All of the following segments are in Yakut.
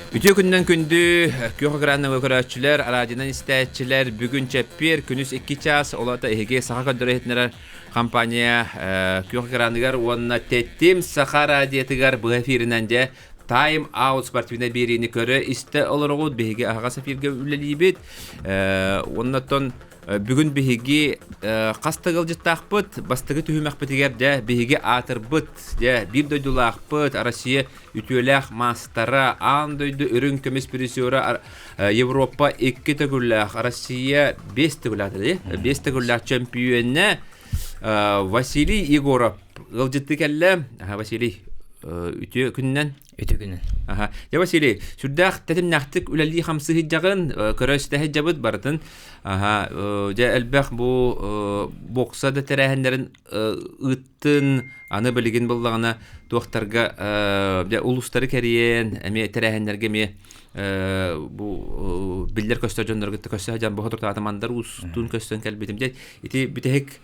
Үтүө күнүнэн күндү күөх экраннаҕа көрөөччүлэр, араадьынан истээччилэр, бүгүн чэппиэр күнүс 2 чаас, ол аата эһиги саха көрдөрө иһитиннэрэр компания күөх экраныгар уонна Тэтим Саха радиотыгар быһа эфиринэн дьэ Time Out спортивнай биэриини көрө истэ олороҕут. Биһиги аһаҕас эфиргэ үлэлиибит. Уонна оттон Бүгүн биһиги хас да ыалдьыттаахпыт, бастакы түһүмэхпитигэр дьэ биһиги аатырбыт, дьэ биир дойдулаахпыт, Россия үтүөлээх маастара, аан дойду үрүҥ көмүс призера, Европа икки төгүллээх, Россия биэс төгүллээх, биэс төгүллээх чөмпүйүөнэ Василий Егоров ыалдьыттыы кэллэ. Василий, үтүө күнүнэн. Үтүө күнүн. Аха. Дьэ, Василий, сүрдээх тэтимнээхтик үлэлии-хамсыы сылдьаҕын, көрө-истэ сылдьабыт барытын. Аха, дьэ, элбэх бу бокса да тэрээһиннэрин ыыттын, аны билигин буллаҕына туохтарга дьэ, улуустары кэрийэн, эмиэ тэрээһиннэргэ эмиэ бу биллэр көстөр дьоннору кытта көрсө сылдьан бу соторутааҕыта Мандар Уустуун көстөн кэлбитим. Дьэ, ити бүтэһик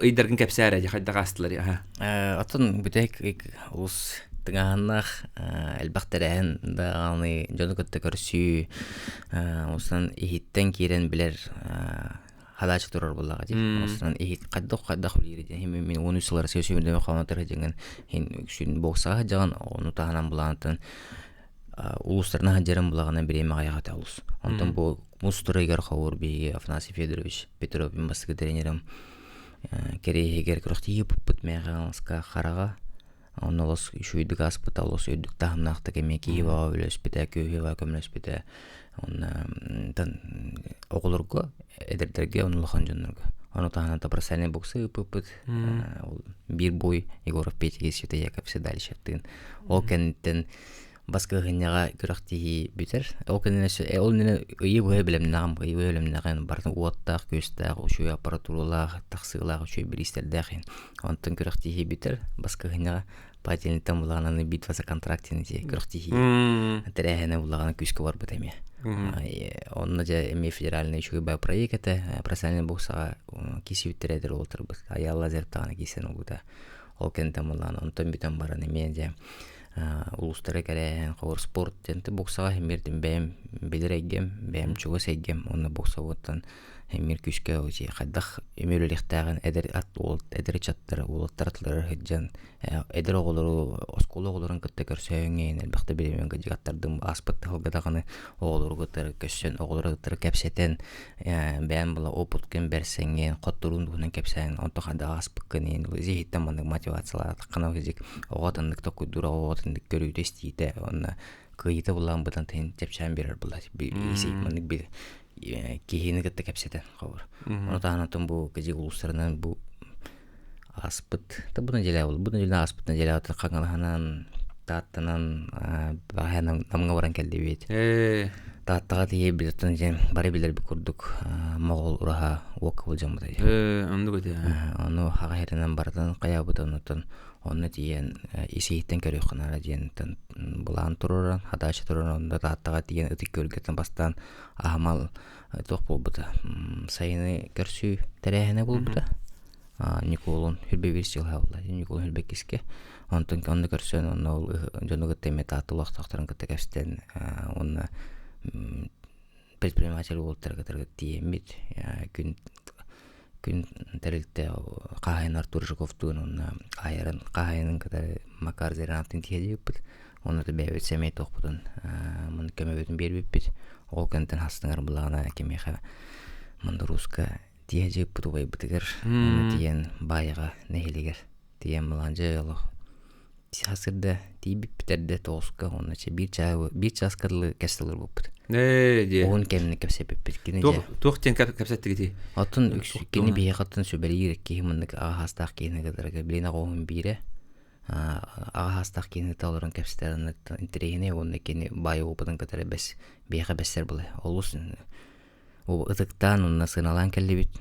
ыйдаргын кэпсээ эрэ, дьэ, хайдах аастылар? Аха. Оттон бүтэһик Олус тыҥааһыннаах элбэх тэрээһин даҕаны дьону кытта көрсүү уустан иһиттэн киирэн билэр хадаачы турар буоллаҕа дии. Уустан иһит хайдах хайдах үлэлиир диэн иһин мин 13 сыл Россия сүүмэрдэмэ хаамытар дьиҥин иһин үксүн боксаҕа сылдьаҕын ону таһынан булаантан улуустарынан сылдьарым булаҕына бириэмэ аҕыйах этэ олус. Онтон бу муус устарыгар ховур биһиги Афанасий Федорович Петров мин бастакы тренерим Кэриэһигэр күрэхтэһии ыыппыппыт Мэхээласка Хараҕа. Онно олус үчүгэйдик ааспыта, олус үрдүк таһымнаахтык эмиэ киһи бөҕө үлэлэспитэ, күүһү бөҕө көмөлөспүтэ. Онно оҕолорго, эдэрдэргэ, уонна улахан дьоннорго. Ону таһынан профессиональный бокса ыыппыппыт. Биир бой Егоров Петя Света Яков Седалищевтыын. Ол кэнниттэн баскыһынньаҕа күрэхтэһии бүтэр. Ол кэннэ ол иннинэ ыйы быһа бэлэмнэҕим, ыйы быһа бэлэмнэҕим барытын уоттаах, күөстээх, үчүгэй аппаратуралаах, тахсыылаах үчүгэй бириистэрдээх иһин. Онтон күрэхтэһии бүтэр, баскыһынньаҕа Пательниттан булаҕынан битва за контракт диэн күрэхтэһии тэрээһинэ булаҕына күүскэ барбыт эмиэ. Онно дьэ эмиэ федеральный үчүгэй бай проект этэ, профессиональный боксаҕа киирсибиттэрэ эдэр уолаттарбыт. Айаал Лазарев даҕаны киирсэн ылбыта. Ол кэнниттэн булаҕына онтон бүтэн баран эмиэ дьэ улуустары кэрээһин ховор спорт диэн боксаҕа иһин бэйэм билэр эйгэм бэйэм чугас эйгэм уонна боксабыттан эмиэ күүскэ хайдах эмиэ үлэлиэхтээҕин эдэр ат уол эдэр ыччаттар уолаттар атлары сылдьан эдэр оҕолору оскуола оҕолорун кытта көрсөөҥҥө элбэхтэ бириэмэ дьигэттэрдим ааспыт сылга даҕаны оҕолору кытары көрсөн оҕолору кытары кэпсэтэн бэйэм була опыткын бэрсэҥҥин хотторуун туһунан кэпсээн онто хайдах ааспыккын иһин иһиттэн маннык мотивациялаатаххына физик оҕо атыннык толкуйдуур оҕо атыннык көрүүтэ-истиитэ уонна кыайыыта булаан бытан тыһын чэпчээн биэрэр була маннык бир киһини кытта кэпсэтэн хобур ону таһынан бу кыдьык улуустарынан бу ааспыт да бу нэдиэлэ бу нэдиэлэ ааспыт нэдиэлэ хаҥалаһынан Тааттанан баҕайы Намҥа баран кэллибит. Тааттаҕа тиийбит оттон дьэ бары билэрбит курдук Моҕол ураһа уокка былдьаммыта дии. Оннук этэ. Ону хаҕа иһэринэн барытын хайаабыт оннуттан онно тиийэн ис иһиттэн көрүөххэ наада диэн былаан туруоран, хатааччы туруоран онно Тааттаҕа тиийэн Ытык Күөлгэтин бастаан аһымал туох буолбута сайыны көрсүү тэрээһинэ буолбута. Ньукуолун хүрбэ биир сыл буолла. Ньукуолун хүрбэ иккискэ. Онтон онно көрсөн, онно ол дьону кытта эмиэ Таатта олохтоохторун кытта кэпсэтэн уонна предприниматель уолаттары кытары тиийэммит күн күн тэрилтэ хаһаайын Артур Жуковтуун уонна хаһаайын хаһаайынын кытары Макар Зыряновтыын тиийэ Онно бэйэбит сэмэй туохпутун маны көмөбүтүн биэрбиппит. Ол кэнниттэн хастыҥар былаана кимиэхэ Мандурууска тиийэ дьыыппыт убайбытыгар уонна тиийэн Баайаҕа нэһилиэгэр тиийэн былаан дьэ олох сырда тиийбиппит эрдэ тоҕуска уонна чэ биир чаа биир чааска дылы кэс олорбуппут. Ээ диэ. Уһун кэмҥэ кэпсэппиппит кини Туох туох диэн кэпсэттигитий? Оттон кини биһиэхэ оттон сүбэлиир киһи маннык аҕа саастаах киһини кытары билин оҕуһун биирэ аҕа саастаах киһини кытта олорон кэпсэтэр интэриэһинэй уонна кини баай опытын кытары бэс биһиэхэ бэссэр былай олус Ытыктаан уонна сыаналаан кэллибит.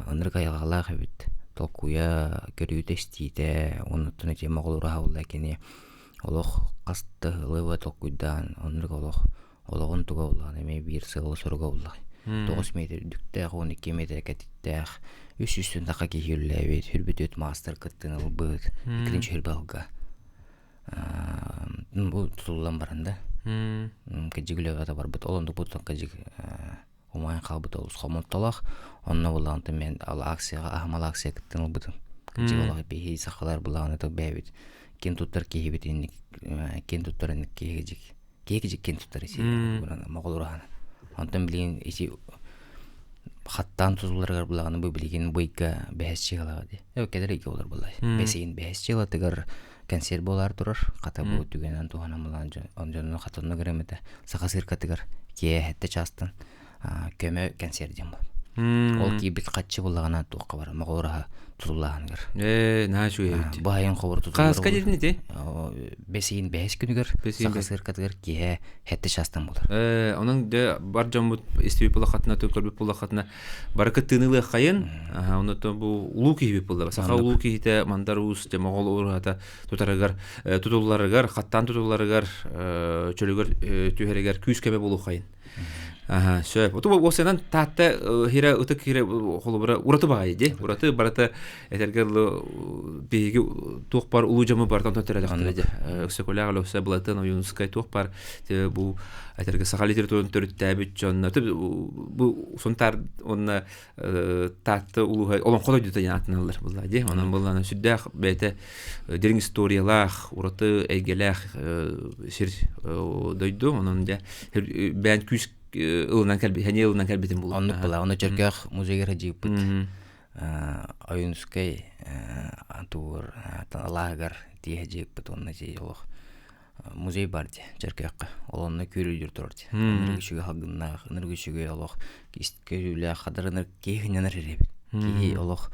Ынырык айылҕалаах эбит. Толкуйа, көрүүтэ-истиитэ, оннуттан ити моҕол ураһа буолла кини олох хас да сылы толкуйдаан оннук олох олоҕун туга буллаҕына эмиэ биир сыала-соруга буллаҕай. 9 метр үрдүктээх, 12 метр кэтиттээх, үс сүүстэн тахха киһи үлэлээбит, хүрбүтүт маастар кыттыыны ылбыт, иккилинчи хүрбэ алга. Бу тутуллан баран да. Кыдьык үлэҕэ барбыт. Ол оннук кыдьык умайан хаалбыт олус хомолтолоох. Онно булаҕын мен ал акцияҕа аһымал акция кыттан ылбытым. Кыдьык олох биһи сахалар булаҕын ытык бэйэбит кин туттар киһибит инник кин туттар инник киһи кыдьык киһи кыдьык кин туттар isi моҕол ураһана. Онтон билигин ити хаттаан тутулларыгар булаҕын бу билигин быйга бэһэс чыгалаҕа ди. Кэлэр ыйга болар булай. Бэсиин бэһэс чыгалатыгар кэнсиэр буолаар турар. Хата бу түгэнэн туһанан булаан дьонно хатанна көрөмөтө. Саха циркатыгар киэһэтте чаастан көмө кэнсиэр диэн буол. Ол киирбит хаччы буллаҕына туохха бар моҕураһа тутуллааһыныгар. Ээ, наһаа үчүгэй эбит. Бу айан хобур тутуллар. Хаска диэтин ити? Бэсиин бэһис күнүгэр Саха циркатыгар киэһэ хэттэ чаастан буолар. Ээ, онон дьэ бар дьоммут истибит булахатына, көрбүт булахатына бары кыттыыны ылыаххайын. Онон бу улуу киһибит буолла. Саха улуу киһитэ Мандар Уус дьэ Моҕол уруһата тутарыгар, тутулларыгар, хаттаан тутулларыгар, чөлүгэр түһэригэр күүс көмө буолуоххайын. Аха, сөп. Оту уосанан таатта хира ытык хира холобура ураты баҕайы ди. Ураты барыта этэргэ дылы биһиги туох бар улуу дьоммут барытын төрөтөхтөрө дьэ. Өксөкүлээх Өлөксөй Былатын Ойуунускай туох бар бу этэргэ саха литературатын төрүттээбит дьонно бу Сунтаар уонна Таатта улууһа олоҥхо дойдута диэн ааттаналлар буолла дии. Онон буоллаана сүрдээх бэйэтэ дириҥ историялаах, ураты эйгэлээх сир дойду. Онон дьэ бэйэн күүс ылынан кэлбит, сэниэ ылынан кэлбитин булуо. Оннук була. Ону Чөркөөх музейыгар садьыыппыт. Ойуунускай тугур алааһыгар тииһэ дьиэппит уонна дьиэ олох музей бар дии Чөркөөххө. Ол онно күрүлдүр турар дии. Ынырык үчүгэй салгыннаах, ынырык үчүгэй олох көрүүлээх, хадыр ынырык киһи сынньанар эбит. Киһи олох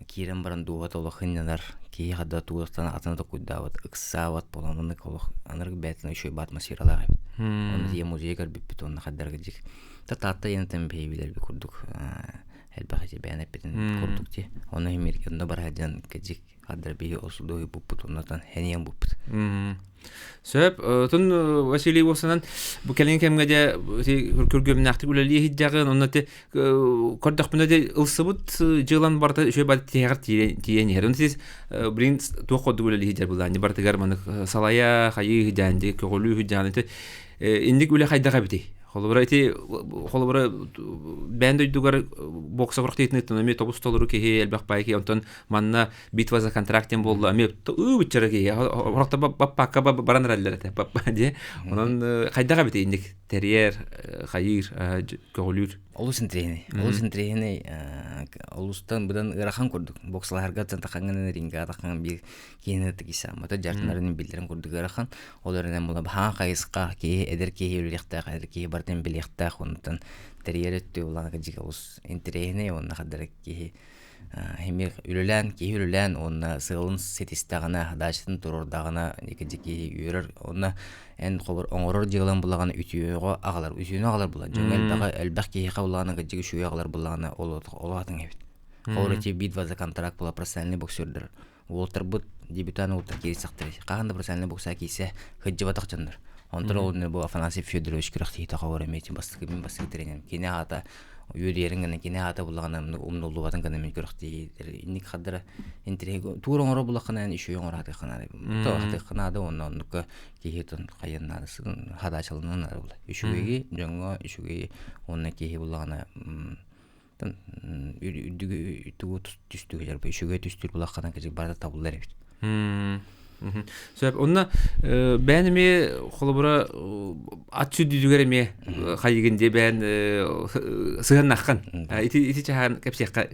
киирэн баран дууһата олох сынньанар, киһи хада тугуттан атына токуйдаабат, ыксаабат буолан оннук олох ынырык бэйэтин үчүгэй баат атмосфералаах эбит. Онно тиийэ музейы көрбүппүт уонна хаддарга дьик. Таатта иэнтэн бэйэбилэрби курдук элбэх ити бэйэн эппитин курдук дии. Онно химирге онно барар диэн кэдьик Хаддар биһи осудуһу буппут оннотон хэниэн буппут. Сөп, отун Василий Уосанан бу кэлин кэмҥэ дьэ күргүөмнээхтик үлэлии иһдьэҕин, онно ти көрдөхпүнэ дьэ ылсыбыт дьыалан барыта үчүгэй бар тиһэҕэр тиийэн иһэр. Онно сис билин туох курдук үлэлии иһдьэр булаан барытыгар манык салайа хайыы иһдьээн дьэ көҕүлүү иһдьээн ити инник үлэ хайдах эбитий? Холобура ити холобура бэйэн дойдугар бокса күрэхтэһиитин ыыттан эмиэ тобус толору киһи элбэх баай киһи онтон манна битва за контракт диэн буолла эмиэ ыы-быччара киһи орохто баппаакка баран эрэллэр этэ паппа диэ онон хайдах эбит инник тэрийэр хайыыр көҕүлүүр олус интириэһинэй олус интириэһинэй олустан быдан ыарахан курдук боксалаһарга тахаҥҥын ринга тахаҥ биир киһини тикисааммата дьартынарын биллэрин курдук ыарахан ол эрэнэн була баһаан хайысха киһи эдэр киһи үлэлиэхтээх эдэр киһи барытын билиэхтээх онтон тэрийэр өттү улахан кыдьык олус интириэһинэй уонна хадара киһи Эмиэ үлэлээн, киһи үлэлээн уонна сыалын ситистэҕинэ, даачатын туруордаҕына икки киһи үөрэр уонна эн холобур оҥорор дьыалаҥ буллаҕына үтүөҕэ аҕалар, үтүөнү аҕалар буолар. Дьоҥҥо элбэҕи элбэх киһиэхэ буллаҕына кырдьык үчүгэйи аҕалар буоллаҕына ол ол атын эбит. Холобур ити битва за контракт була профессиональный боксердар уолтарбыт дебютант уолтар киирсэхтэрэ. Хаһан да профессиональный бокса киирсэ сылдьыбатах дьоннор. Онтон ол бу Афанасий Федорович күрэхтэһиитэ холобур эмиэ бастакы мин бастакы тренерим. Кини аата үөрүйэрин гына кини аата буллаҕына умнуллубатын гына мин күрэхтэһиилэр инник хардара интириэһи туур оҥоро буллаххына эн үчүгэй оҥоро сатыахха наада сатыахха наада уонна оннукка киһи хайыан наада хадаачаланан наада була үчүгэйи дьоҥҥо үчүгэйи уонна киһи буллаҕына үрдүгү тугу түстүүр үчүгэй түстүүр булаххына кыдьык барыта табыллар эбит Сөп. Онно бэйэн эмиэ холобура ат сүрдүүтүгэр эмиэ хайыгын диэ бэйэн сыһаннаххын. Ити ити чаһаан кэпсиэххэ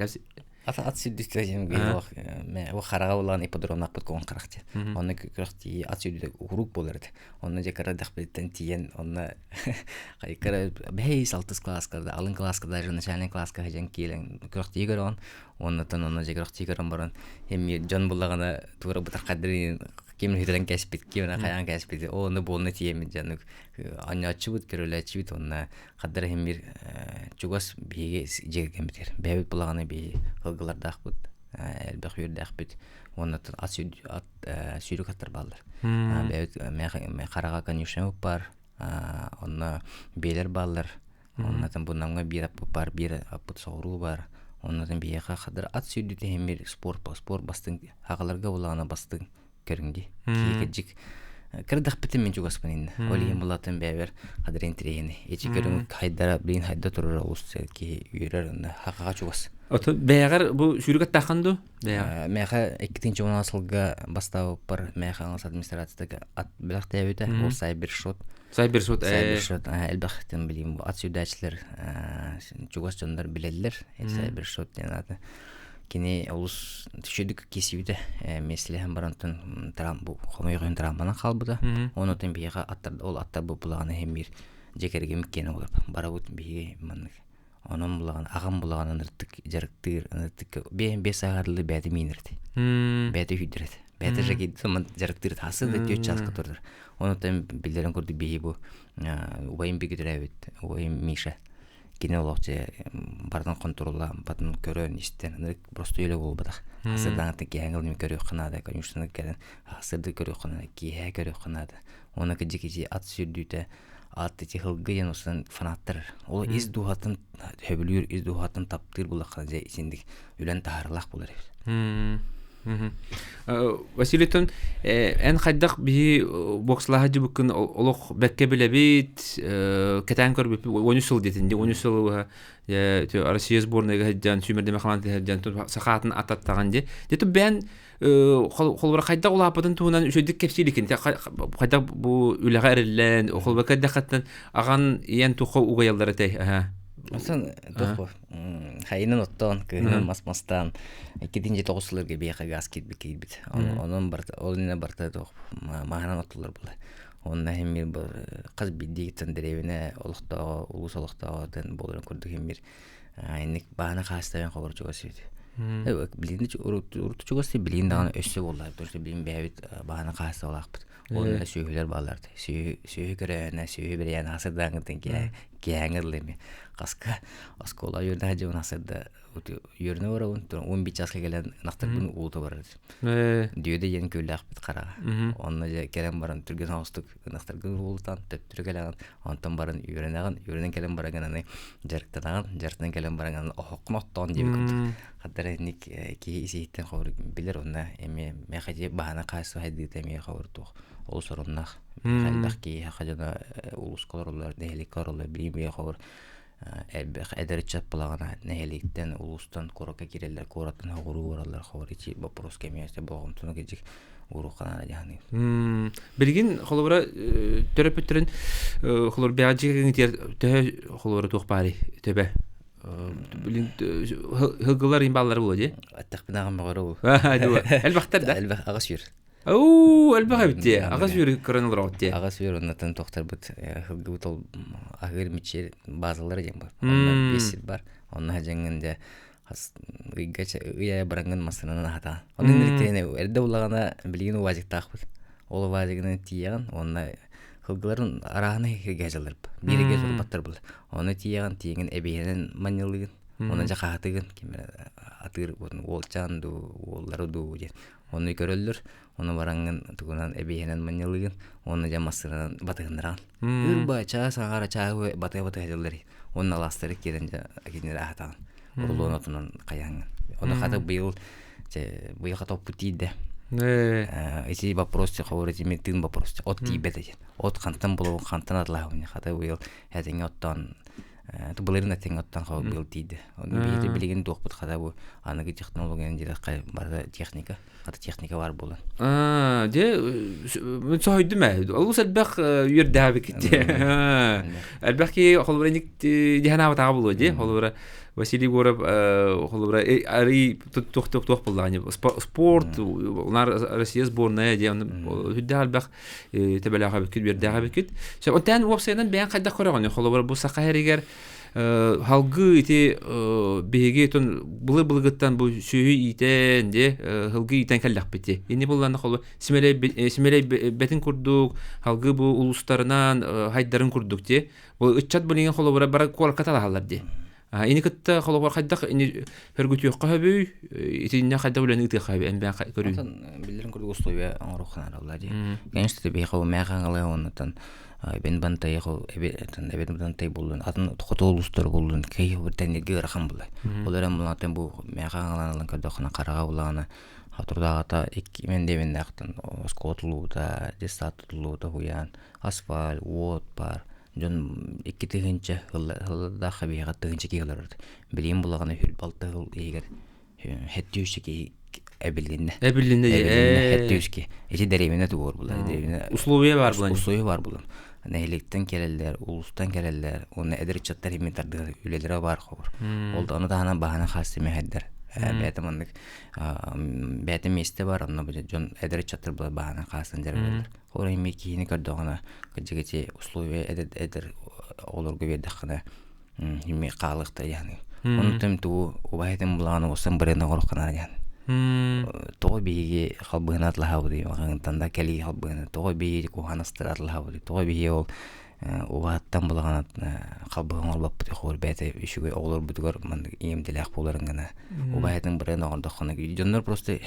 Ат ат сүрдүүтүгэр диэн ол хараҕа улахан ипподромнаахпыт куһун харах диэн. Онно күрэхтии ат сүрдүүтэ куруук буолар этэ. Онно дьэ кыра эрдэхпититтэн тиийэн онно хайкара бэһис алтыс класска да алын класска даже начальный класска сылдьан киирэн күрэхтии көрөҕүн. Оннуттан онно дьэ күрэхтии көрөн баран эмиэ дьон буллаҕына туора бытархайдарын ким үтүрэн кээспит, ким эрэ хайаан кээспит ол онно буолна тиийэммит дьэ оонньооччубут, көрүлээччибит уонна хардара иһин биир чугас биһиги дьиэ кэргэммитигэр бэйэбит булаҕына биһиги ылгылардаахпыт элбэх үөрдээхпит уонна ат ат сүүрүк аттар бааллар бэйэбит хараҕа конюшня бар онно биэлэр бааллар оннотон бу Намҥа биир аппыт баар биир аппыт соҕуруу баар оннотон биһиэхэ хадыр ат сүүрдүүтэ иһин биир спорт спорт бастыҥ аҕаларга булаҕына бастыҥ көрүҥ дии киһи кырдьык. Кырдахпытын мин чугаспын инна. Ол иһин булатын бэйэбэр хадыр интириэһини. Ичи көрүҥ хайдара билин хайда турар олус киһи үөрэр онно хахаға чугас. Ото бэйэҕэр бу сүүрүк аттааххын дуу? Бэйэҕэр. Мээхэ иккитин чугунаа сылга бастаабыппар мээхэ аҥас администрациятыгар ат бэлэхтээбитэ. Ол сайбершот. Сайбершот. Сайбершот элбэх билим ат сүүрдээччилэр чугас дьоннор билэллэр. Сайбершот диэн аты. Кини олус үчүгдүк киирсибитэ. Миэстэлэһэн барантан бу хомойуох иһин травманан хаалбыта. Онон биһиэхэ аттар ол аттар булаҕына иһин биир дьиэ кэргэммит киэнэ буолар. Барабыт биһиги маннык онон булаҕын аҕам булаҕын ыныртык дьарыктыыр ыныртык биэһин биэс сааһар бэйэтэ миинэр этэ. Бэйэтэ үһүйдэр этэ. Бэйэтэ жакейдыт дьарыктыыр тахсы да түөрт чааска турар. Онон биллэрин курдук биһи бу убайым бигэ төрөөбүт убайым Миша кини олох дьэ барытын хонтуруоллаан батын көрөн истэн ынырык просто үлэ буолбатах сырдаҥаттан киэһээҥи ылым көрүөххэ наада конюшнаны кэлэн сырдык көрүөххэ наада киэһээ көрүөххэ наада уонна кыдьык ити ат сүүрдүүтэ ат ити һылгы диэн устан фанаттар ол ис дууһатын сөбүлүүр ис дууһатын таптыыр буллаххына дьэ итинник үлэн таһаарылаах буолар эбит. Василий эн хайдах биһи бокслаһа дьыбыккын олох бэккэ билэбит, кэтээн көрбүппүт 13 сыл диэтин, 13 сыл Россия сборныйга сылдьан, сүүмэрдэмэ хамаанда сылдьан, сахаатын ататтаҕын дии. Дьэ бэйэн холобура хайдах улааппытын туһунан үчүгдүк кэпсииликин, хайдах бу үлэҕэ эриллэн, холобура кэрдэххиттэн аҕан ийэн тухха угайаллар этэй? Оттон туох Хайынан оттоон, кыһынын мас мастаан, иккитин дьэ тоҕус сылларга биэхэ гаас киирбит киирбит. Онон барыта, ол иннинэ барыта туох маһынан оттуллар буолла. Онно иһин биир хас биирдиигиттэн дэриэбинэ олохтооҕо, улуус олохтооҕо буоларын курдук иһин биир инник баана хаастарын хобор чугас эбит. Билигин урут чугас билигин даҕаны өссө буолла, потому что билигин бэйэбит баана хаасталаахпыт. Уонна сүөһүлэр бааллар. Сүөһү сүөһү көрөөнө, сүөһү бирийээн асырдаангытын киэһээҥи ылла эми. Хаска оскуола үөрэнэ сылдьабын асырда үөрэнэ барабын, 11 чааска кэлэн ынахтарбын уута барар. Дүөдэ диэн күөллээхпит хараҕа. Онно дьэ кэлэн баран түргэн соҕустук ынахтаргын уулутан, төттөрү кэлэҕин, онтон баран үөрэнэҕин, үөрэнэн кэлэн баран аны дьарыктанаҕын, дьарыктанан кэлэн баран аны оһоххун оттоон диэбит курдук. Хаттара инник киһи ис-иһиттэн хобур билэр онно эмиэ миэхэ дьиэ баһана хаайса хайдыыта эмиэ хобур туох олус оруннаах элбэх киһи саха дьоно улууска олороллор нэһилиэккэ олороллор билигин бэйэ хобур элбэх эдэр ыччат буолаҕына нэһилиэктэн улуустан куоракка киирэллэр куораттан хоҕуруу бараллар хобур ити боппуруоска эмиэ болҕомтону кыдьык ууруохха наада дии саныыбын. Билигин холобура төрөппүттэрин холобур бэйэҕэ дьиэ кэргэҥҥитигэр төһө холобура туох баарый төбө Блин, һылгылар имбаллары буолуо дии. Эттэхпинэ аҕам бөҕөрө бу. Элбэхтэр да? Элбэх аҕыс үөр. Уу, элбэх эбит дии. Аҕыс үөр көрөн олороҕут дии. Аҕыс үөр оннотон тохторбут һылгыбыт ол аһыыр мичиэр базалара диэн бар. Онно биэс сир бар. Онно хадьаҥҥын дьэ хас ыйга ый айа бараҥҥын массыынанан аһатаҕын. Онно иннириктэринэ эрдэ буллаҕына билигин УАЗиктаахпыт. Ол УАЗигынан тиийэҕин уонна Һылгыларын арааһына иһиргэ дьалларб. Бииригэ турбаттар был. Оны тиийэҕин тиийэҥин эбиһинэн манньалыгын. Оны дьэ хаһатыгын ким атыыр уолчаан дуу, уоллары дуу диэн. Оны көрөллөр. Оны бараҥҥын тугунан эбиһинэн манньалыгын. Оны дьэ массыынанан батыһыннараҕын. Ырба чаас аҥара чааһы батыһа-батыһа дьаллар. Онно алаастары киирэн дьэ кинилэри аһатаҕын. Урулуон отунан хайаҥҥын. Оны хата быйыл быйыл хата оппут тиийдэ. Ити вопрос ховор ити тыын вопрос от тиийбэт диэн. От хантан булугун хантан атылаһабын хата быйыл этиҥэ оттоон былырын этиҥэ оттоон ховор быйыл тиийдэ. Оны биһиги билигин туохпут хата бу аныгы технологияны диэтэххэ барыта техника хата техника бар буолан. Аа, дьэ соһуйдум ээ. Олус элбэх үөрдээбикит. Элбэх киһи холобура ник диһанаабатаҕа буолуо дии. Холобура Василий Егоров холобура арый туох туох туох буллаҕа спорт унаар Россия сборная диэн үрдээх элбэх тэбэлээх эбиккит үөрдээх эбиккит. Онтон уопсайынан бэйэҥ хайдах көрөҕүн холобура бу саха сиригэр халгыы ити биһиги тон былыр былыргыттан бу сүөһү иитэн де һылгы иитэн кэллэхпит ини булланна холу симэлэй симэлэй бэтин курдук халгыы бу улуустарынан хайдарын курдук ти бу ыччат билигин холобура бара куоракка талаһаллар ди ини кытта холобур хайдах ини хөргүтүөххэ хөбүй итиннэ хайдах үлэни ыытыахха хөбүй эн бэйэҥ көрүүн биллэрин курдук условия оҥоруохха наада дии конечно биһиэхэ мээхэ аҥалай оннуттан эбин бантай эбин бантай буллун атын хоту улуустар буллун киһи тэнниргэ ыарахан булла ол эрэн булаатын бу мээхэ аҥалаан ылан көрдөххүнэ хараҕа булаҕына. Хатурдааҕыта икки мен диэбиннээхтэн оскуола тулуута, детсад тутуллубута уһуйаан, асфальт, уот баар. Дьон 2000 сыллардаахха биһиэхэ тыһыынча киһи олорор. Билигин булаҕына 26 сыл иһигэр 700 киһи эбилиннэ. Эбилиннэ Эбилиннэ 700 киһи. Ити дэриэбинэ тугуор була. Дэриэбинэ Условия бар була. Условия бар була. Нэһилиэктэн кэлэллэр, улуустан кэлэллэр, уонна эдэр ыччаттар имин тардыһар үлэлэрэ бар хобор. Ол да ону таһынан баһана хас симэһэрдэр. Бэйэтэ маннык бэйэтэ миэстэ бар, онно дьон эдэр ыччаттар була баһана хаастан дьарыгыраллар. Ол эми киһини көрдөҕүнэ, кырдьык ити условия эдэр эдэр оҕолорго биэрдэххинэ ими хаалыахта яны. Онтон тугу убаһытын булаҕын оҕусан бырыана оҕороххунаа диэн. Тоҕо биһиги халбыһына атлаһабытый, маҕаҥыттан да кэлии халбыһына, тоҕо биһиги куһаҕан астары атлаһабытый, тоҕо биһиги ол убаһыттан булаҕын халбыһы оҥорбоппутуй, хоһур бэйэтэ үчүгэй оҕолорбутугар маннык иэмтэлээх буоларын гына убаһытын бырыана оҥордоххуна дьоннор просто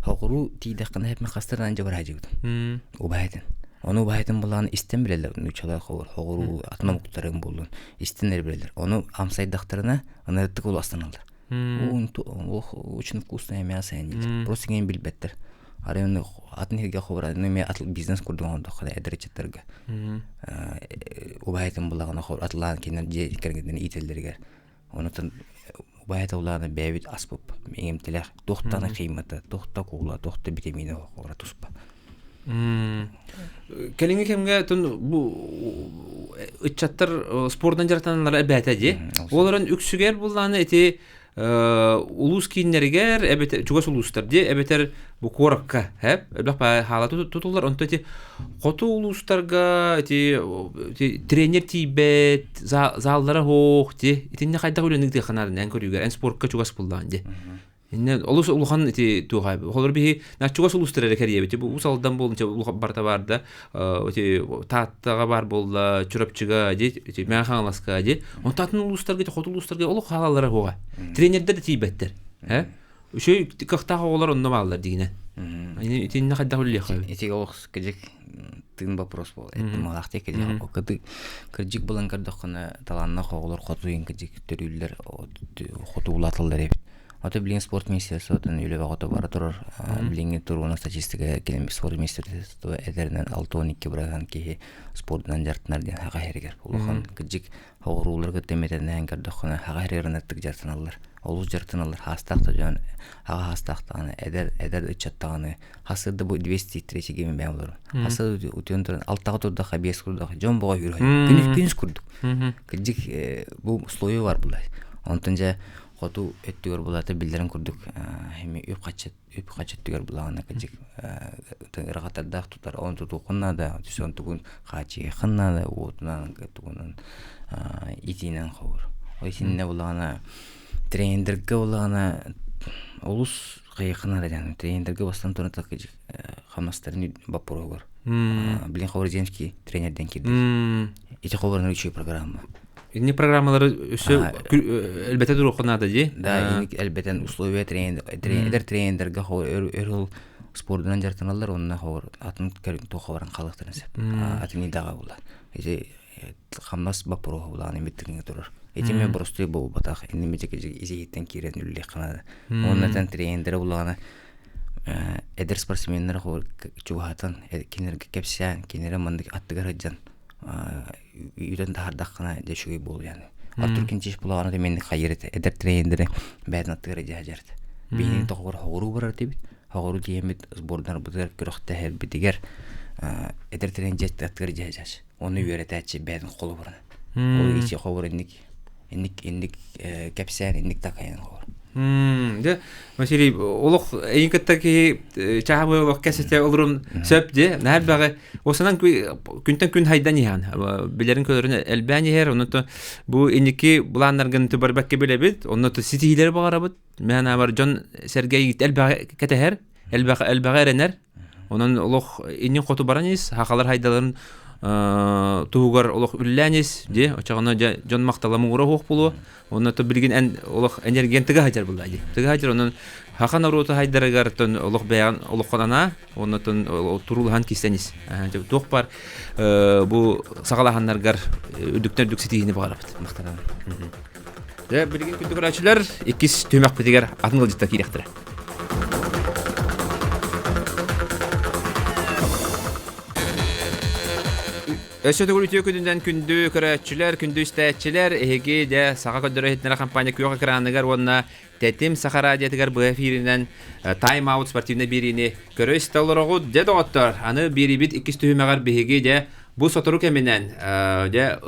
Соҕуруу тиийдэххинэ эпмин хастарынан дьабараадьыбытым. Убаһайтын. Ону убаһайтын булаан истэн билэллэр нууччалар хоҕуруу атын омуктарын буллун истэн эрэ билэллэр. Ону амсайдахтарына ынырыктык уластаналлар. Очень вкусное мясо дииллэр. Просто кини билбэттэр. Арай ону атын сиргэ хобура эмиэ бизнес курдук оҥордоххо эдэр ыччаттарга. Убаһайтын булаҕына атылаан кинилэр дьиэ кэргэннэрин иитэллэригэр Онутун убайа тыллааны бэйэбит аспып иҥэмтэлээх туох даҕаны химията, туох да куула, туох да битэмиинэ оһоҕоро туспа. Кэлиҥҥи кэмҥэ тун бу ыччаттар спордун дьарыктаналлара эбээтэ дии. Ол эрэн үксүгэр буллааны ити улуус кииннэригэр эбэтэр чугас улуустар дии эбэтэр бу куоракка хэп элбэх хаала тутуллар онто ити хоту улуустарга ити тренер тиийбэт заллара суох ти итиннэ хайдах үлэни ыытыахха наада эн көрүүгэр эн спортка чугас буллаҕын дии Инне олус улахан ити туохай холор биһи на чугас улуустар эрэ кэрийэбит бу Уус Алдан буолун улахан барыта бар да ити Тааттаҕа бар буолла Чурапчыга ди ити Мэҥэ Хаҥаласка ди онтон атын улуустарга хоту улуустарга олох хаалаллара суоҕа тренердэр да тиийбэттэр э үчүгэй кыахтаах оҕолор онно бааллар дигинэ итиннэ хайдах үлэлиэххэ ити олох кыдьык тыын вопрос буол эттим алаахтык кыдьык кырдьык булан көрдөххүнэ талааннаах оҕолор хоту кыдьык төрүүллэр хоту улааталлар эбит Ото билигин спорт министерствотын үлэ бөҕөтө бара турар. Билиҥҥи туругунан статистика кэлин спорт министерство этэринэн 62 бырыһыан киһи спордунан дьарыктанар диэн хаха иһэригэр. Улахан кырдьык оҕуруулары кытта эмэтэннээн көрдөххүнэ хаха иһэригэр ынырыктык дьарыктаналлар. Олус дьарыктаналлар. Хаастаах да дьон аҕа хаастаах даҕаны, эдэр эдэр ыччат даҕаны хасыт да бу 203 гимин бэйэм олорор. Хасыт утуйан туран алтаҕа турдахха, биэс курдук дьон боҕо үүрүһэр. Күнүс күнүс курдук. Кырдьык бу условия бар булар. Онтон дьэ хоту өттүгэр булата биллэрин курдук эми үп-харчы үп-харчы өттүгэр булаҕына кырдьык ыарахаттардаах тутар оны тутуоххун наада түсөн тугун хааччыйыаххын наада уотунан тугунан итиинэн хобур ол итиннэ булаҕына тренердэргэ булаҕына олус хайыаххын наада диэн тренердэргэ бастан туран кырдьык хамнастарын боппуруоһугар билин хобур земский тренерден киирдик ити хобурун үчүгэй программа Инни программалары өссө элбэтэ туруохха наада дии. Да, инник элбэтэн условия тренер эдэр тренердерге өр ол спордунан дьарыктаналлар уонна хоор атын туохха баран хаалыахтарын сөп. Атын идэҕэ була. Ити хамнас боппуруоһа булаан имиттиҥҥэ турар. Ити мен боростуой буолбатах. Инни митик изиһиттэн киирэн үллиэххэ наада. Уонна тэн тренердэрэ булаҕына эдэр спортсменнар хоор чугаһатан кинилэргэ кэпсээн, кинилэри маннык аттыгар сылдьан үүтэн таһаардаххына дьэ үчүгэй буолуо Артур Кинчиш булаҕына да мин хайыр этэ эдэр тренердери бэйэтин аттыгар дьаһдьар этэ биһиги тоҕугар хоҕуруу барар этибит хоҕуруу тиийэммит сбордарбытыгар күрэхтэһэрбитигэр эдэр тренер дьиэ аттыгар дьаһдьар ону үөрэтээччи бэйэтин холобурун ол ичи холобур инник инник инник кэпсээн инник такайан холобур Дьэ, Василий, олох эйин кытта киһи чааһы олох кэсэтэ олорун сөп дьэ, наһаа элбэҕи осанан күнтэн күн хайдан иһэн, билэрин көрөрүн элбээн иһэр, онно бу инники былааннаргын түбарбакка билэбит, онно ситиһиилэри баҕарабыт, мен аабар дьон сэргэ элбэҕи кэтэһэр, элбэх элбэҕи эрэнэр, Онон олох иннин хоту баран ис, хахалар хайдаларын туһугар олох үллээн ис, дии, оччоҕуна дьэ дьон махтала муҥура суох буолуо. Онно то билигин эн олох энергиян тыга сылдьар буолла дии. Тыга сылдьар онон хаха норуоту хайдарыгар тон олох бэйэҕин олоххун анаа, онно тон туруулаһан кистэн ис. Туох бар бу саҕалаһаннаргар үрдүктэн үрдүк ситиһиини баҕарабыт. Махтанабын. Дьэ, билигин күндү көрөөччүлэр, иккис түһүмэхпитигэр атын ыалдьыттар киириэхтэрэ. Өссө төгүл үтүө күнүнэн күндү көрөөччүлэр, күндү истээччилэр, эһиги дьэ саха көрдөрөр иһитиннэрэр компания күөх экраныгар уонна Тэтим Саха радиотыгар быһа эфиринэн Time Out спортивнай биэриини көрө истэ олороҕут. Дьэ доҕоттор, аны биэриибит иккис түһүмэҕэр биһиги дьэ бу сотору кэминэн дьэ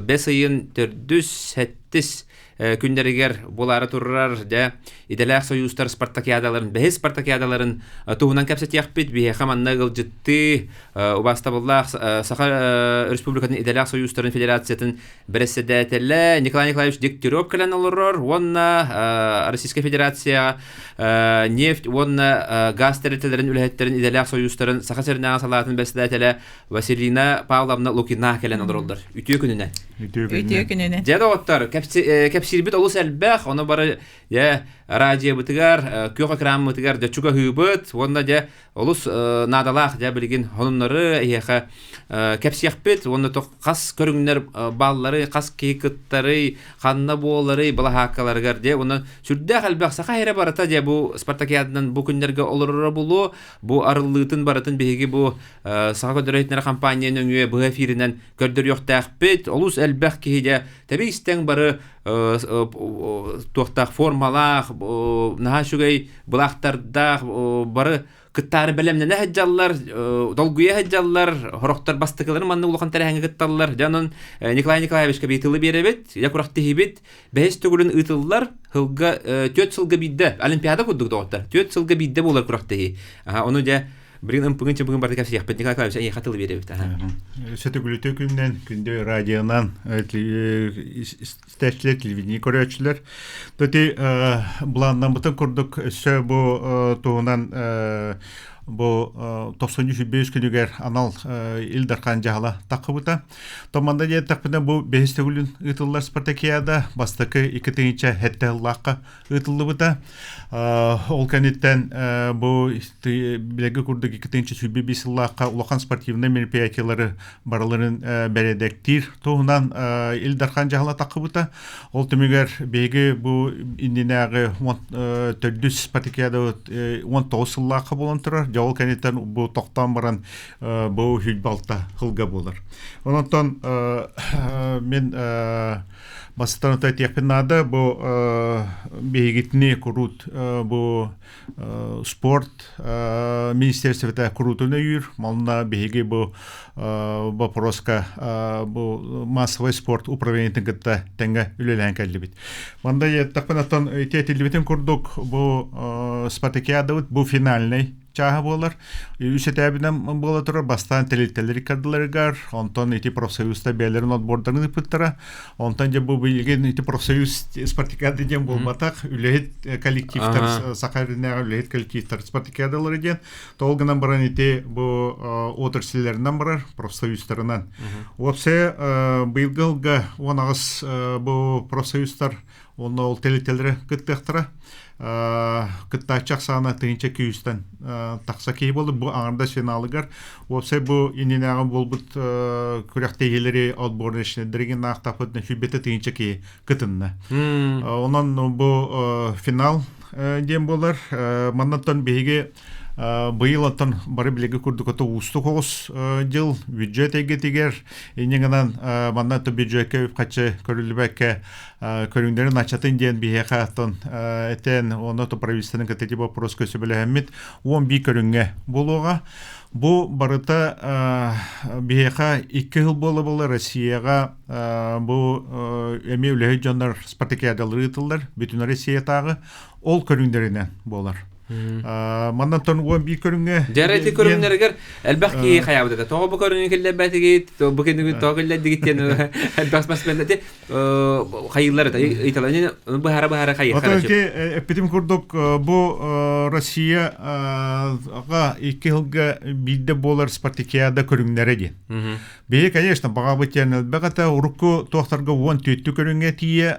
бэс ыйын төрдүс, сэттис күннэригэр буолаары турар дьэ идэлээх союзтар спартакиадаларын бэһис спартакиадаларын туһунан кэпсэтиэхпит. Биһиэхэ манна ыалдьыттыы убаастабыллаах Саха Республикатын идэлээх союзтарын федерациятын бэрэссэдээтэлэ Николай Николаевич Дегтярев кэлэн олорор уонна Российскай Федерация нефть уонна газ тэрилтэлэрин үлэһиттэрин идэлээх союзтарын Саха сиринээҕи салаатын бэрэссэдээтэлэ Василина Павловна Лукина кэлэн олороллор. Үтүө күнүнэн. Үтүө күнүнэн. Дьэ доҕоттор, кэпсиирбит олус элбэх, ону бары дьэ радиобытыгар, күөх экраммытыгар дьэ чугаһыыбыт уонна дьэ олус наадалаах дьэ билигин сонуннары эһиэхэ кэпсиэхпит уонна хас көрүҥнэр бааллары, хас киһи кыттарый, ханна буоларый балаһааккаларыгар дьэ уонна сүрдээх элбэх саха эрэ барыта дьэ бу спартакиаданан бу күннэргэ олороро булуо бу арыллыытын барытын биһиги бу Саха көрдөрөр компания нөҥүө быһа эфиринэн көрдөрүөхтээхпит. Олус элбэх киһи дьэ тэби истэҥ бары туохтаах формалаах, наһаа үчүгэй былаахтардаах бары кыттаары бэлэмнэнэ сылдьаллар, долгуйа сылдьаллар, хорохтор бастакыларын маннык улахан тэрээһиҥҥэ кытталлар. Дьэ онон Николай Николаевичка биир тылы биэрэбит, я курахтиһибит, бэһис төгүлүн ыытыллар, сылга түөрт сылга биирдэ, Олимпиада курдук доҕоттор, түөрт сылга биирдэ буолар күрэхтэһии. Ону дьэ Билигин ымпыгын-чымпыгын барыта кэпсиэхпит. Николай Николаевич, эйиэхэ тылы биэрэбит. Сөтүгүлүтү күннэн күндү радионан истээччилэр, телевидение көрөөччүлэр. Тоти былааннаммытын курдук өссө бу туһунан бу 93 күнүгэр анал Ил Дархан дьаһала таххыбыта. Томанда диэтэхпинэ бу бэһис төгүлүн ыытыллар спартакиада бастакы 2007 сыллаахха ыытыллыбыта. Ол кэнниттэн бу билэргэ курдук 2025 сыллаахха улахан спортивнай мероприятиелары барыларын бэрэдэктиир туһунан Ил Дархан дьаһала таххыбыта. Ол түмүгэр биһиги бу иннинээҕи төрдүс спартакиада 19 сыллаахха буолан турар. Дьэ ол кэнниттэн бу тохтоон баран бу хүлбалта сылга буолар. Онон мин Бастатан этиэхпин наада, бу биһигитини куруут бу спорт министерствота куруутун өйүүр. Манна биһиги бу вопроска бу массовый спорт управлениетын кытта тэҥҥэ үлэлээн кэллибит. Манда еттахпын оттон ити этиллибитин курдук бу спартакиадабыт бу финальный чааһа буолар. Үс этээбинэн буола турар бастаан тэрилтэлэри кардыларыгар, онтон ити профсоюзта бэйэлэрин отбордарын ыыппыттара. Онтон дьэ бу билигин ити профсоюз спартакиада диэн буолбатах, үлэһит коллективтар, Саха сиринээҕи үлэһит коллективтар спартакиадалары диэн. Ол гынан баран ити бу отрасльлэринэн барар, профсоюзтарынан. Уопсайа быйылгы сылга 18 бу профсоюзтар Онно ол тэрилтэлэрэ кыттыахтара. Кыттааччы ахсаана тыһыынча күүстэн тахса киһи буолла. Бу аҥардас финалыгар. Уопсай бу иннинээҕи буолбут күрэхтэһиилэри отборничнайдарыгын аахтаппыт сүүрбэтэ тыһыынча киһи кытынна. Онон бу финал диэн буолар. Маннаттан биһиги Быйыл оттон бары билиги курдук ото уустук оҕус дьыл бюджет эйгэтигэр инньэ гынан манна бюджекка үп-харчы көрүллүбэккэ көрүҥнэрин ачатын диэн биһиэхэ оттон этэн онно то правительствоны кытта ити боппуруоска сөбүлэһэммит 11 көрүҥҥэ буолуоҕа. Бу барыта биһиэхэ икки сыл буола-буола Россияҕа бу эмиэ үлэһит дьоннор спартакиадалары ыытыллар бүтүн Россиятааҕы ол көрүҥнэринэн буолар. Маннан тон уон биир көрүҥҥэ Дьара ити көрүҥнэригэр элбэх киһи хайаабыт этэ. Тоҕо бу көрүҥү киллэрбэтигит, бу киниги тоҕо киллэрдигит диэн элбэх спортсмен ити хайыылар этэ. Ыйталар быһара быһара хайыахтара. Отон ити эппитим курдук бу Россияга икки сылга биирдэ буолар спартакиада көрүҥнэрэ диэн. Биһи, конечно, баҕабыт диэн элбэх этэ. Урукку туохтарга уон түөттү көрүҥҥэ тиийэ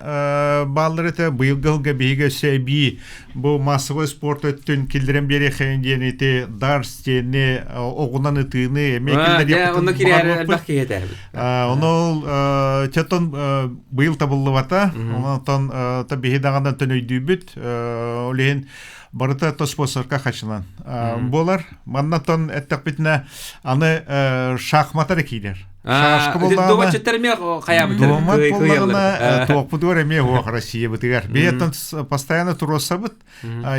бааллар этэ. Быйылгы сылга биһиги өссө эбии бу массовай спорт өттүн киллэрэн биэриэххэйин диэн ити дартс диэни оҕунан ытыыны эмиэ киллэриэхпитин Онно киирээри элбэх киһи этэ. Ону ол чотон быйыл табыллыбата. Онтон биһи даҕаны төнөйдүүбүт. Ол иһин. Барыта то спонсорка хачынан болар. Маннатон эттэхпитинэ аны шахматар киирэр. Шашка боллаҕына Дуомат боллаҕына туохпутугар эмиэ уох Россиябытыгар. Биһиэттэн постоянно туруорсабыт.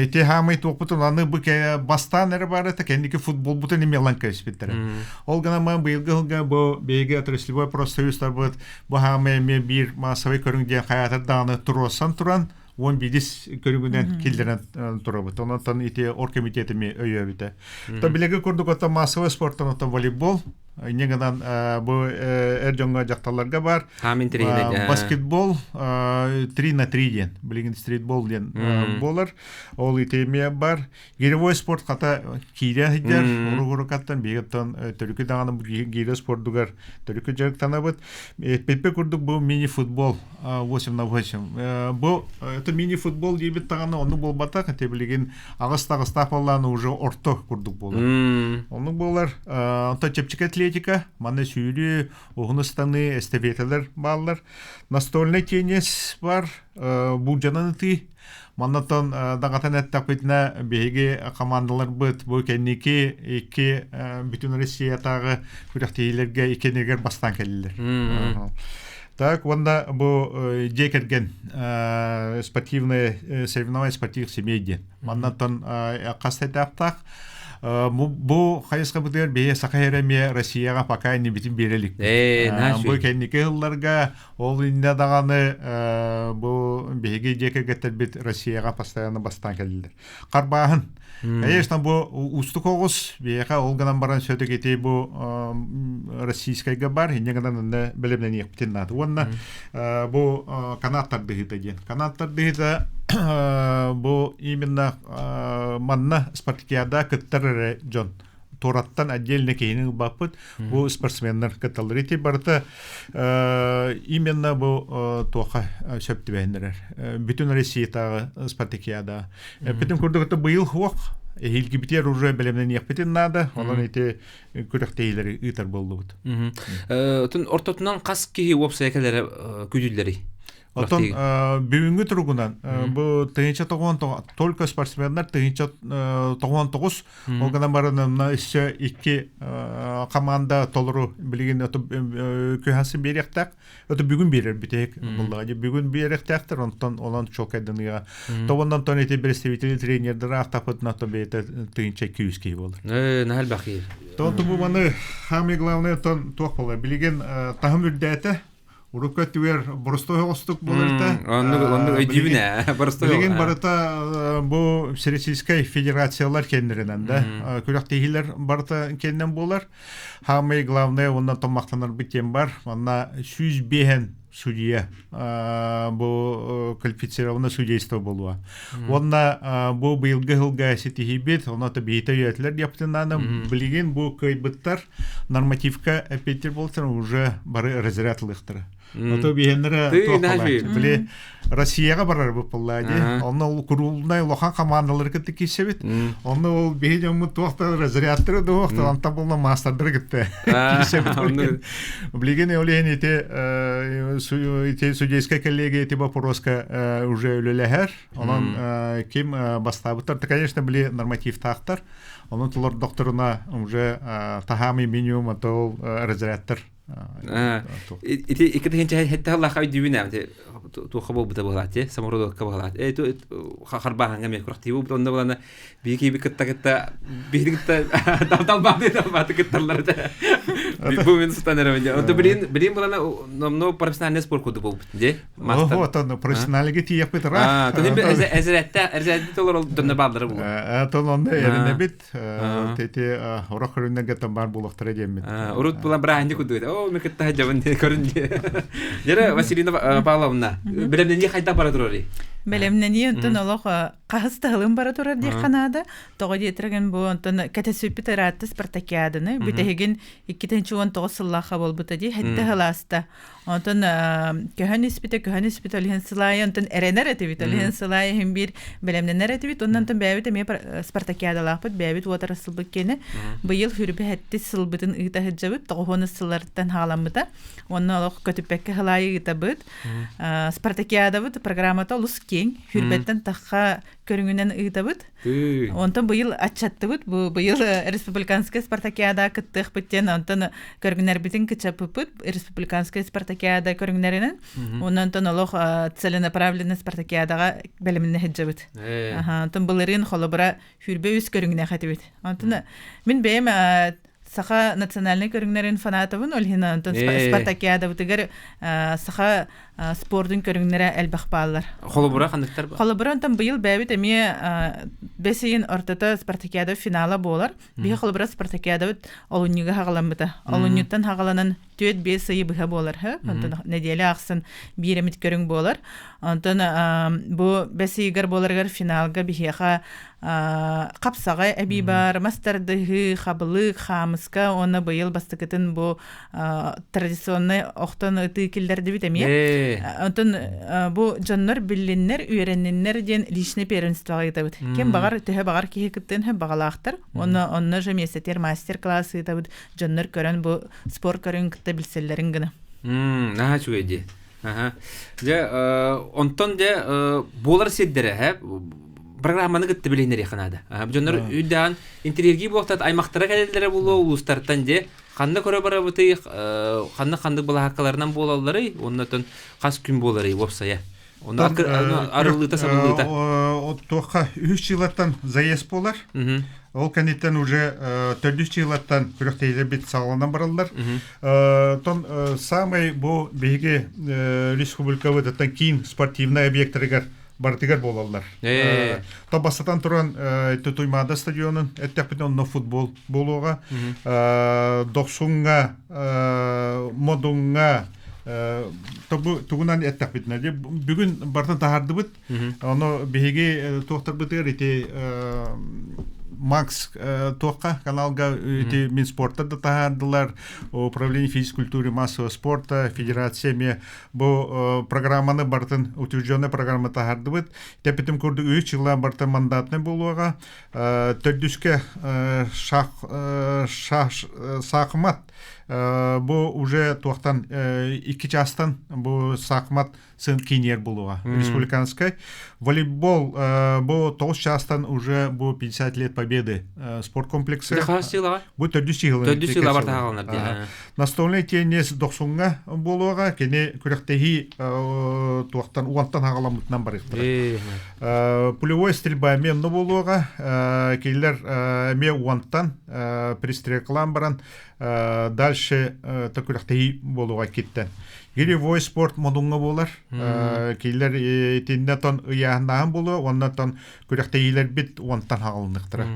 Ити хаамай туохпутун аны бу бастаан эрэ баар это кэнники футболбутун эмиэ ылан кэбиспиттэрэ. Ол гынан ман быйылгы сылга бу биһиги отраслевой профсоюзтарбыт бу хаамай эмиэ биир массовай көрүҥ диэн хайаатар даҕаны туруорсан туран 11 көрүҥүнэн киллэрэн турабыт. Онон ити оргкомитет эмиэ өйөөбүтэ. То билеги курдук оттон массовый спорттан оттон волейбол инньэ гынан бу эр дьоҥҥо дьахталларга бар баскетбол 3 на 3 диэн билигин стритбол диэн буолар ол ити эмиэ бар гиревой спорт хата киирэ сылдьар урук-урукаттан биһигиттэн төрүкү даҕаны гире спордугар төрүкү дьарыктанабыт пеппе курдук бу мини-футбол 8 на 8 бу это мини-футбол диэбит даҕаны ону буолбатах ити билигин аҕыс таҕыстаах буоллааны уже орто курдук буолар оннук буолар онтон чэпчэки атлетика манна сүүрүү уһун ыстаныы эстафеталар бааллар настольный теннис бар буулдьанан ытыы Маннаттан даҕатан эттэхпитинэ, биһиги командаларбыт бу кэнники икки бүтүн Россиятааҕы күрэхтэһиилэргэ иккиэннэригэр бастаан кэллилэр. Так, уонна бу дьиэ кэргэн спортивное соревнование спортивных семей диэн. Маннаттан хас этаптаах бу хайысхабытыгар биһиги Саха сирэ эмиэ Россияҕа пока иннибитин биэрэ иликпит. Бу кэнники сылларга Ол иннэ даҕаны бу биһиги дьиэ кэргэттэрбит Россияҕа постоянно бастаан кэллилэр. Харбааһын. Конечно, бу уустук оҕус биһиэхэ ол гынан баран все-таки бу российскайга бар, инньэ гынан онно бэлэмнэниэхпитин наада. Уонна бу канат тардыһыыта диэн. Канат тардыһыыта бу именно манна спартакиада кыттар эрэ дьон туораттан отдельно киһини ылбаппыт бу спортсменнар кытталлар ити барыта именно бу туоха сөп түбэһиннэрэр бүтүн Россиятааҕы спартакиада эппитим курдук это быйыл хуох эһиилгибитигэр уже бэлэмнэниэхпитин наада онон ити күрэхтэһиилэри ыытар буоллубут ортотунан хас киһи уопсайа кэлэрэ күүтүллэрий Оттон бүгүҥҥү туругунан бу тыһыынча тоҕуон только спортсменнар тыһыынча тоҕуон тоҕус ол гынан баран мына өссө икки команда толору билигин күһәсин биэриэхтээх это бүгүн биэрэр бүтэһик буллаҕа бүгүн биэриэхтээхтэр онтон онон чуолкайданыаҕа тобоннон тон ити представители тренердэр аахтаппытына то бэйэтэ тыһыынча күүс киһи буолар наһаа элбэх киһи тон бу маны самый главное тон туох буолар билигин таһым үрдээтэ Урукку өттүгэр боростой оҕустук буоларта. Оннук оннук өйдүүбүн ээ. Боростой. Билигин барыта бу Всероссийскай федерациялар кэннэринэн да күрэхтэһиилэр барыта кэннэн буолар. Самый главное оннан томмахтанарбыт тем бар. Манна 105 судья бу квалифицированное судейство буолуа. Уонна бу быйылгы сылга ситиһиибит, онно биһитэ өйөтүлэр диэптиннааным билигин бу кыайбыттар нормативка эппиэттир буолтар уже бары разряд ылыахтара. Ото биһэннэрэ били Россияга барар буппуллаа ди. Онно ол курулнай улахан командалары кытта киирсэбит. Онно ол биһи дьоммут туохта разрядтары дуохта онтон булла маастардары кытта киирсэбит. Билигин ол иһин ити ити судейская коллегия ити вопроска уже үлэлэһэр. Онон ким бастаабыттар, конечно, били нормативтаахтар. Онон толордохторуна уже таһаамый минимум а то разрядтар Ити икки тыһыынча хэтте халлаахха өйдүүбүн ээ туохха буолбута буолаат самородокка буолаат э харбааһаҥҥа эмиэ курахтыы буолбут онно булана биһиги кытта кытта биһиги кытта талбааты талбааты кытталлар этэ бу мин сытан эрэбин онто билин билин булана номно профессиональный спорт курдук буолбут де мастер Ото профессиональга тиийэппит ыраах. Эзэретте эзэретте толор донно бааллара булу. Тон онно эрэнэбит. Тети орох көрүннэргэ тон бар булуохтара диэммит. Урут була браанди кудуйда. О, мен кытта жабын көрүн. Жера Василина Павловна, белемнени хайда бара турар? Белемнени онтон олох хаһыс таһылын бара турар диэх ханаада. Тоҕо диэтирген бу онтон кэтесүппүт ыраатты спартакиаданы бүтэһигин 2019 сыллаахха буолбута дии хэтте хылааста. Онтон көһөн испитэ, көһөн испитэ, ол иһин сылаайы, онтон эрэнэр этибит, ол иһин сылаайы иһин биир бэлэмнэнэр этибит. Онон онтон бэйэбит эмиэ спартакиадалаахпыт, бэйэбит уотар сылбыт киэнэ. Быйыл хүрбэһэтти сылбытын ыыта сылдьабыт, тоҕуһуон сылларыттан хаҕаламмыта. Онно олох көтүппэккэ сылаайы ыытабыт. Спартакиадабыт программата олус киэҥ. киэҥ, хүрбэттэн тахха көрүҥүнэн ыытабыт. Онтон быйыл аччаттыбыт, бу быйыл республиканскай спартакиада кыттыахпыт диэн, онтон көрүҥнэрбитин кычаппыппыт республиканскай спартакиада көрүҥнэринэн. Онон олох целенаправленный спартакиадаҕа бэлэмнэнэ сылдьабыт. Онтон былырыын холобура хүрбэ үс көрүҥнээх этибит. Онтон мин бэйэм саха национальнай көрүҥнэрин фанатабын, ол иһин онтон спартакиадабытыгар саха спордун көрүҥнэрэ элбэх бааллар. Холобура ханныктар? Холобура онтон быйыл бэйэбит эмиэ бэс ыйын ортото спартакиада финала буолар. Биһи холобура спартакиадабыт олунньуга хаҕаламмыта. Олунньуттан хаҕаланан 4-5 ыйы быһа буолар. Онтон нэдиэлэ ахсын биир эмит көрүҥ буолар. Онтон бу бэс ыйыгар буоларыгар финалга биһиэхэ хапсаҕай эбии бар, мас тардыһыы, хабылык, хаамыска уонна быйыл бастакытын бу традиционнай охтон ытыы киллэрдибит эмиэ. Онтон бу дьоннор биллиннэр, үөрэнниннэр диэн личный первенствоҕа ыытабыт. Ким баҕар, төһө баҕар киһи кыттыан сөп баҕалаахтар. Онно онно же миэстэтигэр мастер-класс ыытабыт. Дьоннор көрөн бу спорт көрүҥ кытта билсэллэрин гына. Наһаа үчүгэй дии. Дьэ, онтон дьэ буолар сирдэрэ, программаны кытта билиһиннэриэххэ наада. Дьоннор үрдээн интриэргии буолтат аймахтара кэлэллэрэ буолуо улуустартан дьэ ханна көрө барабытый, ханна ханнык балаһааккаларынан буолалларый, оннотон хас күн буоларый уопсайа. Онно арыллыыта сабыллыыта. Туохха үһүс чыылаттан заезд буолар. Ол кэнниттэн уже төрдүс чыылаттан күрэхтэһиилэрбит саҕаланан бараллар. Тон самый бу биһиги республикабытыттан киин спортивнай объектарыгар барытыгар буолаллар. То бастатан туран Туймаада стадионун эттэхпитинэ онно футбол буолуоҕа. Дохсуҥҥа, Модуҥҥа тугунан эттэхпитинэ бүгүн барытын таһаардыбыт. Ону биһиги туохтарбытыгар ити Макс туохха каналга ити Минспорттар да таһаардылар, Управление физкультуры и массового спорта, Федерация эмиэ Бу программаны барытын утвержденный программа таһардыбыт. Тэпитим курдук үс жыллаан барыта мандатный буолуоҕа. Төрдүскэ шах саахымат бу уже туохтан икки чаастан бу саахымат сын киниэр буолуоҕа республиканскай. Волейбол бу тоҕус чаастан уже бу 50 лет победы спорт комплексы. Бу төрдүс сыла. Төрдүс сыла бар таһааланар. Настольнай теннис дохсуҥҥа буолуоҕа, кини күрэхтэһии туохтан уонтан хаҕаламмытынан барыахтара. Пулевой стрельба эмиэ онно буолуоҕа, кинилэр эмиэ уонтан пристрелкалаан баран дальше күрэхтэһии буолуоҕа киттэн. Гиревой спорт модуҥҥа буолар. Кинилэр итиннэ тон ыйааһыннааһын буолуо, уонна тон күрэхтэһиилэрбит уонтан хаҕылыныахтара.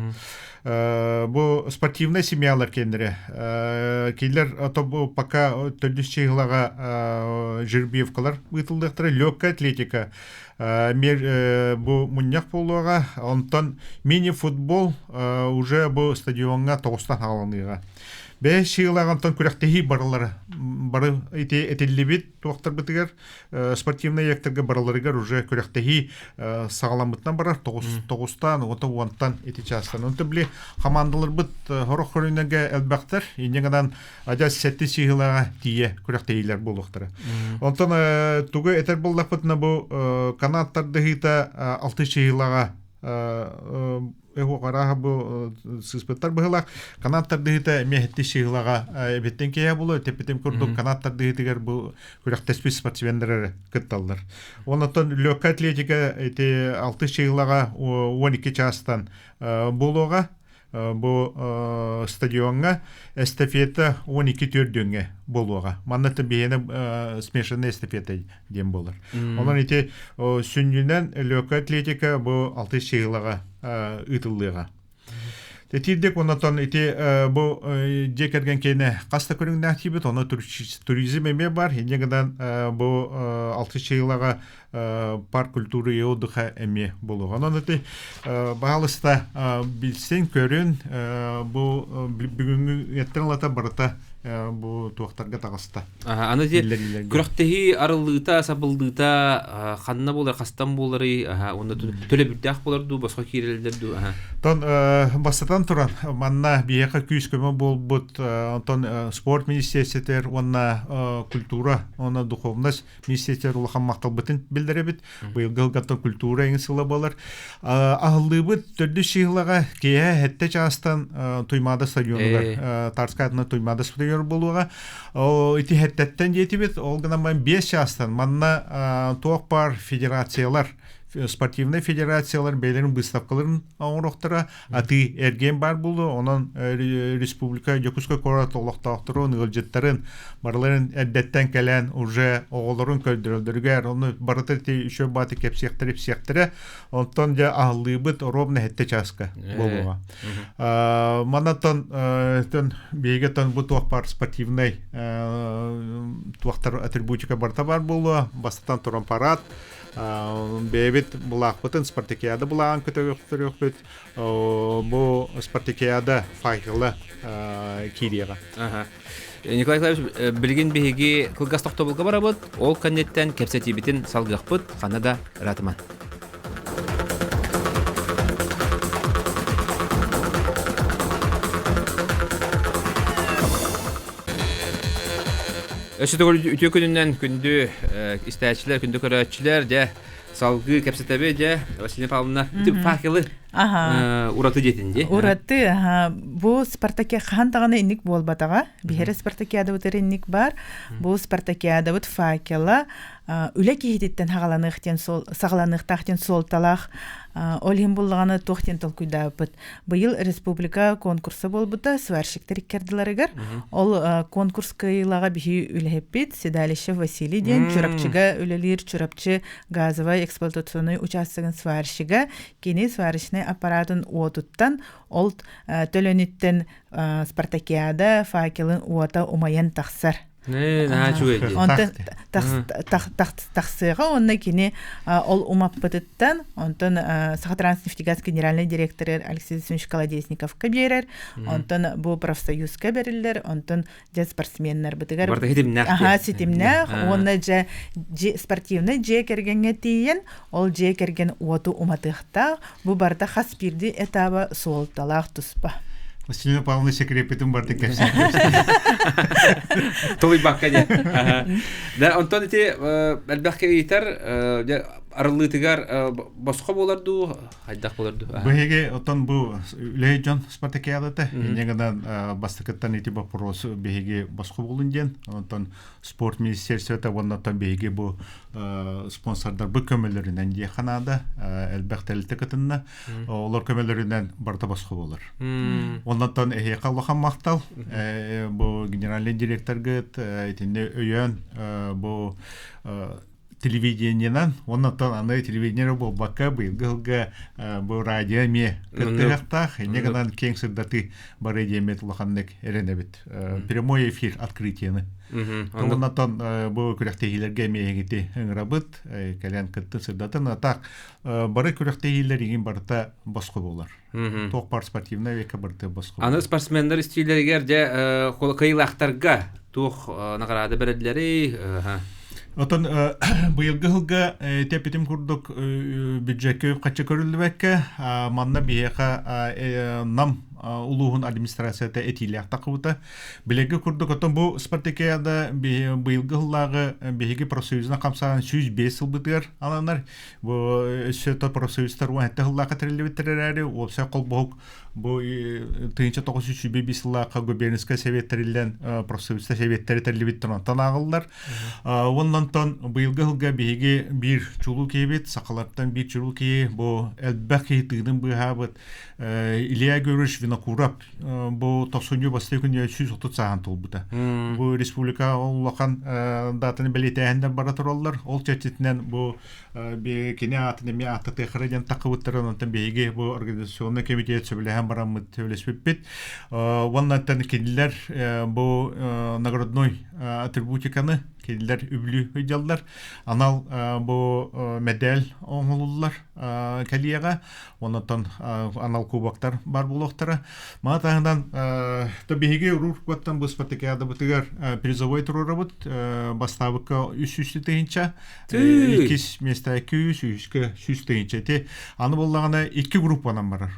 Бу спортивнай семьялар киэннэрэ. Кинилэр бу пока төрдүс чыһылаҕа жеребьевкалар ыытыллыахтара. Легкая атлетика мер бу мунньах буолуоҕа. Онтон мини-футбол уже бу стадиоҥҥа тоҕустан хаҕаланыаҕа. Бэйэ сыылаҕантан күрэхтэһии барылара бары ити этиллибит туохтарбытыгар спортивнай объектарга барыларыгар уже күрэхтэһии саҕаламмытынан барар тоҕустаан уонта уонтан ити чаастан онто били хамаандаларбыт хорох көрүнэргэ элбэхтэр инньэ гынан адьас сэттис сыһыылааҕа тиийэ күрэхтэһиилэр буолуохтара онтон тугу этэр буоллахпытына бу канат тардыһыыта алты сыһыылааҕа Эһуох бу сыыспыттар быһылаах канат тардыһыыта эмиэ һэтти сыһылаҕа эбиттэн киһи буолуо тэппитим курдук канат тардыһыытыгар бу күрэхтэспит спортсменнар эрэ кытталлар. Оннотон легкая атлетика ити алты сыһылаҕа 12 чаастан буолуоҕа бу стадиоҥҥа эстафета 12 төрдүөҥҥэ буолуоҕа. Манна биһиэнэ смешанная эстафета диэн буолар. Онон ити сүнньүнэн легкая атлетика бу алты сыылаҕа ыытыллыаҕа. Тиирдик оннотон ити бу дьиэ кэргэн киэнэ хас да көрүҥнээх тиийбит, ону туризм эмиэ бар. Инньэ гынан бу алты сыылаҕа парк культуры и отдыха эмиэ буолуоҕа. Онон ити баһаалыста билсин, көрүн, бу бүгүҥҥү эттэн ылата барыта бу туохтарга таҕыста. Аны күрэхтэһии арыллыыта, сабыллыыта ханна буолар, хастан буоларый, уонна төлөбүрдээх буолар дуу, босхо киирэллэр дуу? Тон бастатан Бастатан туран, манна биһиэхэ күүс-көмө буолбут, онтон спорт министиэристибэтигэр уонна культура уонна духовность министиэристибэтигэр улахан махталбытын биллэрэбит. Быйылгы сылгаттан культура эҥин сыла буолар. Аһыллыыбыт төрдүс сыһылаҕа киэһэ 7 чаастан Туймаада стадионугар, Тарскай атынан Туймаада стадионугар буолуоҕа. Ити хэттэттэн диэтибит, ол гынан баран 5 чаастан манна туох баар федерациялар спортивнай федерациялар бэйэлэрин выставкаларын оҥоруохтара, атыы эргиэн баар буолуо. Онон республика Дьокуускай куорат олохтоохторун, ыалдьыттарын барыларын эрдэттэн кэлэн уже оҕолорун көрдөрөллөрүгэр, ону барыта ити үчүгэй бааты кэпсиэхтэрэ-ипсиэхтэрэ. Онтон дьэ аһыллыыбыт ровно 7 чааска буолуоҕа. Манатан биһиги бу туох баар спортивнай туохтар атрибутика барыта баар буолуо. Бастатан туран парад, Бэйэбит былаахпытын спартакиада былааҕын көтөҕүөхтөрүөхпүт. Бу спартакиада факела киириэҕэ. Николай Николаевич, билигин биһиги кылгас тохтобулга барабыт. Ол кэнниттэн кэпсэтиибитин салгыахпыт. Ханна да ыраатыман. Өссө төгүл үтүө күнүнэн күндү истээччилэр, күндү көрөөччүлэр, дьэ салгыы кэпсэтэби дьэ Василина Павловна факелы ураты диэтин дии. Ураты, бу Спартакия хаһан даҕаны инник буолбатаҕа. Биһиэрэ Спартакиадабытыгар инник бар. Бу Спартакиадабыт факела үлэ киһититтэн хаҕаланыах диэн саҕаланыахтаах диэн суолталаах. Ол иһин буллаҕына туох диэн толкуйдаабыппыт. Быйыл республика конкурса буолбута сварщиктар иккардыларыгар. Ол конкурс кыайыылаҕа биһи үлэһиппит Седалищев Василий диэн Чурапчыга үлэлиир Чурапчы газовай эксплуатационнай учаастагын сварщига. Кини сварочнай аппаратын уотуттан ол төлөнүттэн спартакиада факелын уота умайан тахсар. Онтон тахсыаҕа уонна кини ол умаппытыттан онтон Сахатранснефтегаз генеральный директор Алексей Алексеевич Колодезниковка биэрэр, онтон бу профсоюзка бериллэр, онтон дьэ спортсменнарбытыгар ситимнээх ситимнээх уонна дьэ спортивнай дьиэ кэргэҥҥэ тиийэн ол дьиэ кэргэн уоту уматыахтаах. Бу барыта хас биирдии этаба суолталаах туспа. Василина Павловна секреппитин барытын кэпсээн Тулуйбакка дьэ. Да, онтон ити элбэхке ыйытар арыллыытыгар босхо буолар дуу, хайдах буолар дуу? Быһыги отон бу үлэһит дьон спартакиадата инньэ гынан бастакыттан ити вопрос биһиги босхо буолун диэн онтон спорт министерствота уонна оттон биһиги бу спонсордарбыт көмөлөрүнэн диэххэ наада элбэх тэрилтэ кытынна олор көмөлөрүнэн барыта босхо буолар оннотон эһиэхэ улахан махтал бу генеральный директоргыт итинни өйөөн бу телевидениенан оннотон аны телевидение буолбакка быйылгы сылга бу радио эмиэ кыттыһыахтаах инньэ гынан киэҥ сырдатыы бары диэммит улаханнык эрэнэбит прямой эфир открытиены Оннотон бу күрэхтэһиилэргэ эмиэ эһигити ыҥырабыт кэлэн кыттын сырдатын атак бары күрэхтэһиилэр игин барыта босхо буолар туох бар спортивная века барыта босхо аны спортсменнар истиилэригэр дьэ кыайыылаахтарга туох наҕараада бэриллэрий Отон быйылгы сылга тэпитим курдук бюджеккэ үп-харчы көрүллүбэккэ манна биһиэхэ Нам улууһун администрацията этиилээх тахыбыта. Билэргэ курдук, оттон бу спартакиада быйылгы сыллааҕы биһиги профсоюзна хамсаан 105 сылбытыгар аланар. Бу өссө то профсоюзтар 17 сыллаахха тэриллибиттэр эрээри, уопсай холбоһук бу 1925 сыллаахха губернскай совет тэриллэн профсоюзта советтери тэриллибиттэр онтон ааҕыллар. Оннонтон быйылгы сылга биһиги биир чулуу киһибит, сахалартан биир чулуу киһи бу элбэх киһи тыынын быыһаабыт Илья Георгиевич Винокуров бу тохсунньу бастакы күнү 130 сааһын туолбута. Бу республика улахан датаны бэлиэтээһиннэр бара тураллар. Ол чэрчитинэн бу кини аатын эмиэ ааттатыахара диэн таххыбыттарын онтон биһиги бу организационный комитет сөбүлэһэн бараммыт сөбүлэспиппит. Уонна кинилэр бу наградной атрибутиканы кинилэр үбүлүү сылдьаллар. Анал бу медаль оҥоһуллар кэлиэҕэ. Онтон анал кубоктар бар буолуохтара. Маны таһынан то биһиги Руркуттан бу спартакиадабытыгар призовой туруорабыт. Бастаабыкка 300 тыһыынча, иккис место 200, үһүскэ 100 тыһыынча. Ити аны буоллаҕына икки группанан барар.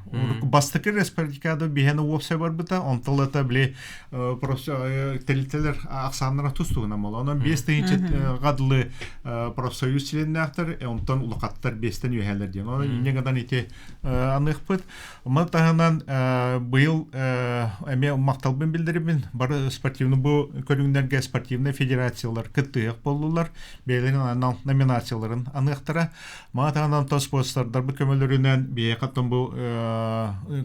Бастакы спартакиада биһиэнэ уопсай барбыта, онтон ылата били тэрилтэлэр ахсааннара тус-туһунан буолла. Онон 5 тыһыынчаҕа дылы профсоюз чилиэннээхтэр, онтон улахаттар биэстэн үөһээлэр диэн. Онон инньэ гынан ити аныахпыт. Маны таһынан быйыл эмиэ махталбын биллэрибин. Бары спортивный бу көрүҥнэргэ спортивнай федерациялар кыттыһыах буоллулар. Бэйэлэрин анал номинацияларын аныахтара. Маны таһынан то спонсордарбыт көмөлөрүнэн биһиэхэ бу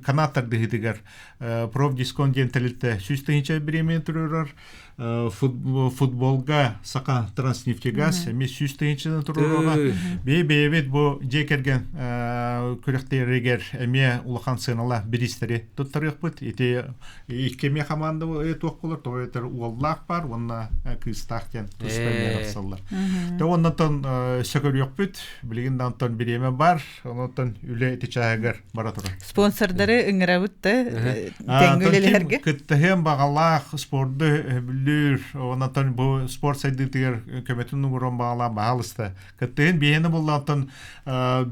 канат тардыһыытыгар профдискон диэн тэрилтэ 100 тыһыынча бириэмийэ туруорар. Футболга Саха Транснефтегаз эмиэ 100 тыһыынчаны туруоруоҕа. Бэйэ бэйэбит бу дьиэ кэргэн күрэхтэригэр эмиэ улахан сыаналаах бириистэри туттарыахпыт. Ити икки эмиэ хамаанда туох буолар, тоҕо этэр уоллаах бар уонна кыыстаах диэн туспа эмиэ тахсаллар. Тэ оннотон сөкөрүөхпүт, билигин да онтон бириэмэ бар, онтон үлэ ити чааһыгар бара турар. Спонсордары ыҥырабыт да тэҥҥэ үлэлэһэргэ. Кыттыһыан баҕалаах спорду өбүлүүр, онтон бу спорт сайдыытыгар көмөтүн угуран баҕалаах баһаалыста. Кыттыһын биһиэнэ буоллаҕыттан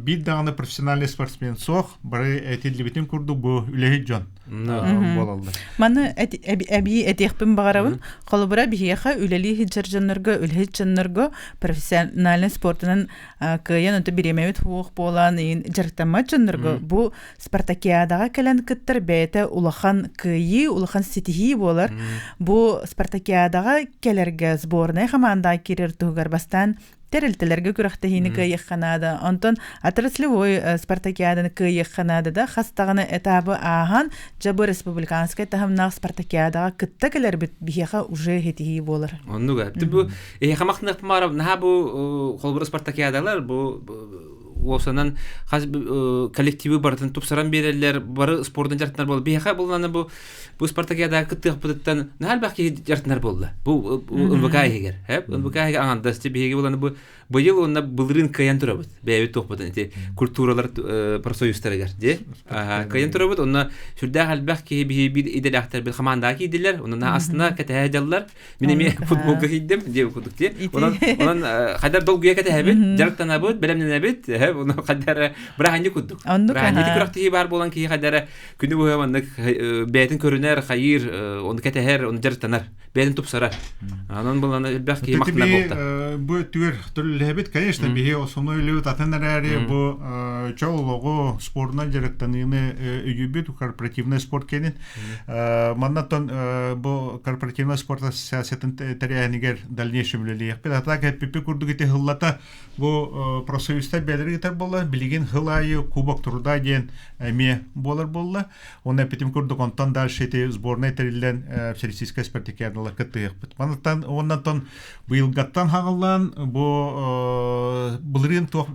биир даҕаны профессиональный спортсмен суох, бары этиллибитин курдук бу үлэһит дьон буолаллар. Маны эбии этиэхпин баҕарабын. Холобура биһиэхэ үлэлии сылдьар дьоннорго, үлэһит дьоннорго профессиональный спортунан кыайан онто бириэмэбит суох буолан иин дьарыктаммат дьоннорго бу спартакиадаҕа кэлэн кыттар бэйэтэ улахан кыайыы, улахан ситиһии буолар. Бу спартакиадаҕа кэлэргэ сборная хамаандаҕа киирэр туһугар бастаан тэрилтэлэргэ күрэхтэһиини кыайыахха наада. Онтон отраслевой спартакиаданы кыайыахха наада да хас даҕаны этабы ааһан дьэ бу республиканскай таһымнаах спартакиадаҕа кытта кэлэрбит биһиэхэ уже ситиһии буолар. Оннуга. Бу эһиэхэ махтаныахпын наһаа бу холобура спартакиадалар бу уопсанан хас коллективы барытын тупсаран биэрэллэр, бары спордун дьарыктанар буолла. Биһиэхэ буллана бу бу спартакиадаҕа кыттыахпытыттан наһаа элбэх киһи дьарыктанар буолла. Бу НВК иһигэр. НВК иһигэр аҥардас биһиги буланы бу быйыл уонна былырыын кыайан турабыт. Бэйэбит туохпутун ити культуралар профсоюзтарыгар дии. Кыайан турабыт онно сүрдээх элбэх киһи биһи биир идэлээхтэрбит хамаандаҕа киирдилэр. Онно астына кэтэһэ дьаллар. Мин эмиэ футболга киирдим диэ курдук дии. Онон онон хайдар долгуйа кэтэһэбит, дьарыктанабыт, бэлэмнэнэбит, ону хайдар бырааһынньык курдук. Бырааһынньык күрэхтэһии баар буолан киһи хайдара күнү быһа маннык бэйэтин көрүнэр, хайыыр, ону кэтэһэр, ону дьарыктанар, бэйэтин тупсарар. Онон булан элбэх киһи махтанар буолта. Бу түгэр төрүлэһэбит, конечно, биһи основной үлэбит атын эрээри бу чол олоҕу спордунан дьарыктаныыны өйүүбүт корпоративный спорт кэнин. Маннаттан бу корпоративный спорт ассоциациятын тэрээһинигэр дальнейшем үлэлиэхпит. А так эппиппит курдук ити хыллата бу профсоюзтар бэйэлэри ыытар буолла. Билигин хыл аайы Кубок труда диэн эмиэ буолар буолла. Оны эппитим курдук онтон дальше ити сборная тэриллэн Всероссийская спартакиадалар кыттыһыахпыт. Манаттан оннантан быйылгаттан хаҕыллаан бу былырыын туох